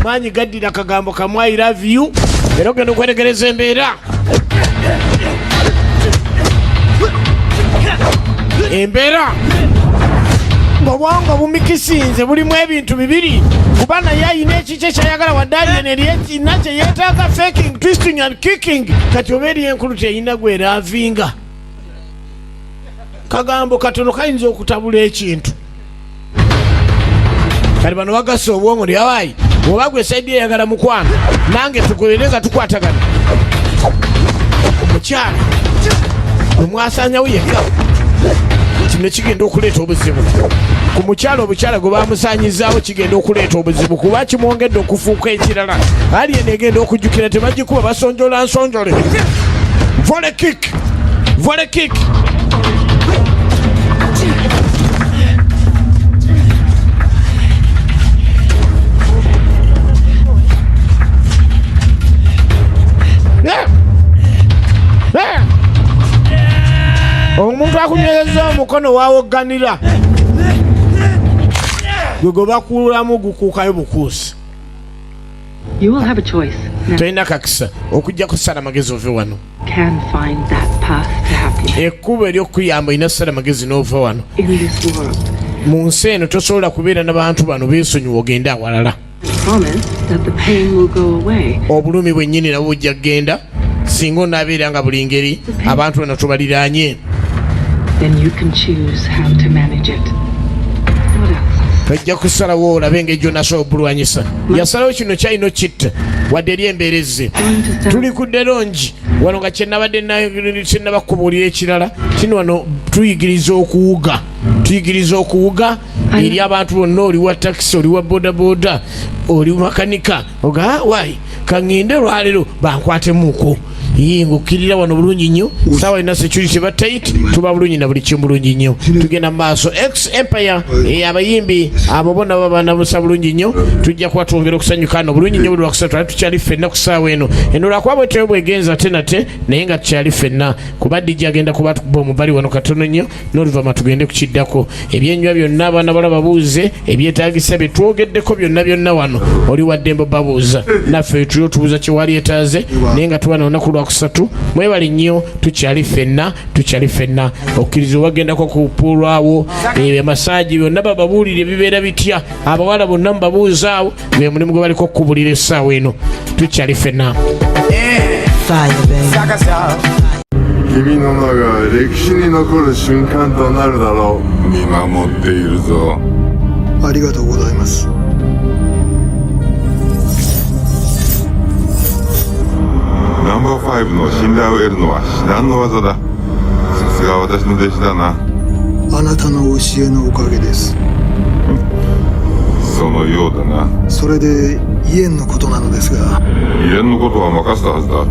Amaanyi gaddira kagambo kamu, I love you. Era ogenda okweregereza embeera ng'obwongo bumikisinze, bulimu ebintu bibiri, kuba naye ayina ekikye kyayagala, wadde aliyeno eri ekina kye yeetaaga, faking, twisting and kicking. Kati oba eri enkulu teyina gweraavinga, kagambo katono kayinza okutabula ekintu. Kati bano bagasa obwongo lyawayi, oba gwe side eyagala mukwano, nange tugoberere nga tukwatagana. Omukyala omwasanyawo yekka, kino kigenda okuleeta obuzibu ku mukyala. Obukyala gwe bamusanyizaawo kigenda okuleeta obuzibu, kuba kimwongedde okufuuka ekirala. Alien egenda okujjukira tebagikuba, basonjola nsonjole. Volley kick, volley kick. Yeah. Yeah. Omuntu akunywezeza omukono wawogganira gwe gwe bakuulamu gukuukayo bukuusi. You will have a choice. Now, Tolina kakisa okujja kusala magezi ove wano. can find that path to happiness Ekkubo eryokuyamba, olina kusala magezi n'ova wano. in this world. Mu nsi eno tosobola kubeera n'abantu bano, beesonyiwa ogende awalala. I promise that the pain will go away. Obulumi bwennyini nabwo bujja kugenda singa onaabeera nga buli ngeri abantu bano tubaliraanye. Then you can choose how to manage it. What else? Tojja kusalawo olabe engeri gyonasobola obulwanyisa. Yasalawo kino kyalina okitta wadde eri embeera ezze. Tuli ku derongi wano nga kyenabadde kyenabakubuulira ekirala kino, wano tuyigiriza okuwuga, tuyigiriza okuwuga eri abantu bonna. Oli wa takisi, oli wa bodaboda, oli makanika, oga wayi kaŋŋende olwaleero bankwatemuuko. Ye ng'okkirira wano bulungi nnyo, saawa yonna security ba tight, tuba bulungi na buli kimu bulungi nnyo. Tugenda mu maaso X Empire. Abayimbi abo bonna babanabusa bulungi nnyo. Tujja kuba twongera okusanyuka no bulungi nnyo buli lwakusatu, ate tukyali ffenna ku ssaawa eno. Eno lwakuba bwetyo bwegenza ate nate, naye nga tukyali ffenna, kuba DJ agenda kuba tukuba omubali wano katono nnyo, n'oluvannyuma tugende ku kiddako. Ebyenywa byonna abaana bala babuuze ebyetaagisa bye twogeddeko byonna byonna wano. Oli waddembe babuuza, naffe tuli otubuuza kyewali etaaze, naye nga tuba nolunaku lwakusatu. Mwebale nnyo, tukyali ffenna, tukyali ffenna. Okkiriza obagendako ku puulwawo, amasaagi byonna bababuulire bibeera bitya. Abawala bonna mubabuuzaawo, gwe mulimu gwe baliko okukubulira essaawa eno. Tukyali ffenna. 君の名が歴史に残る瞬間となるだろう。見守っているぞ。ありがとうございます。ナンバーファイブの信頼を得るのは至難の業だ。さすが私の弟子だな。あなたの教えのおかげです。そのようだな。それで、イエンのことなのですが。イエンのことは任せたはずだ。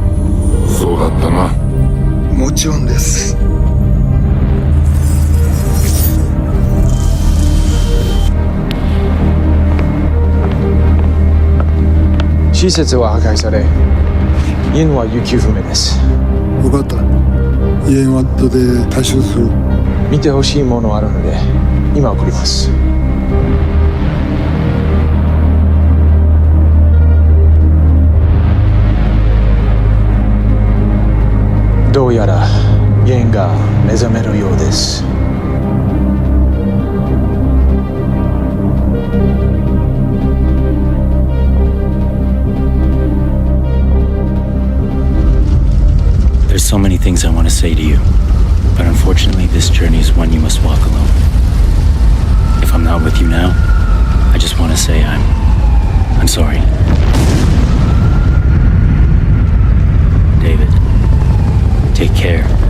そうだったな。もちろんです。施設は破壊され、イエンは行方不明です。分かった。イエンは後で対処する。見てほしいものあるので、今送ります。どうやらイエンが目覚めるようです。 There's so many things I want to say to you, but unfortunately, this journey is one you must walk alone. If I'm not with you now, I just want to say I'm sorry. David, take care.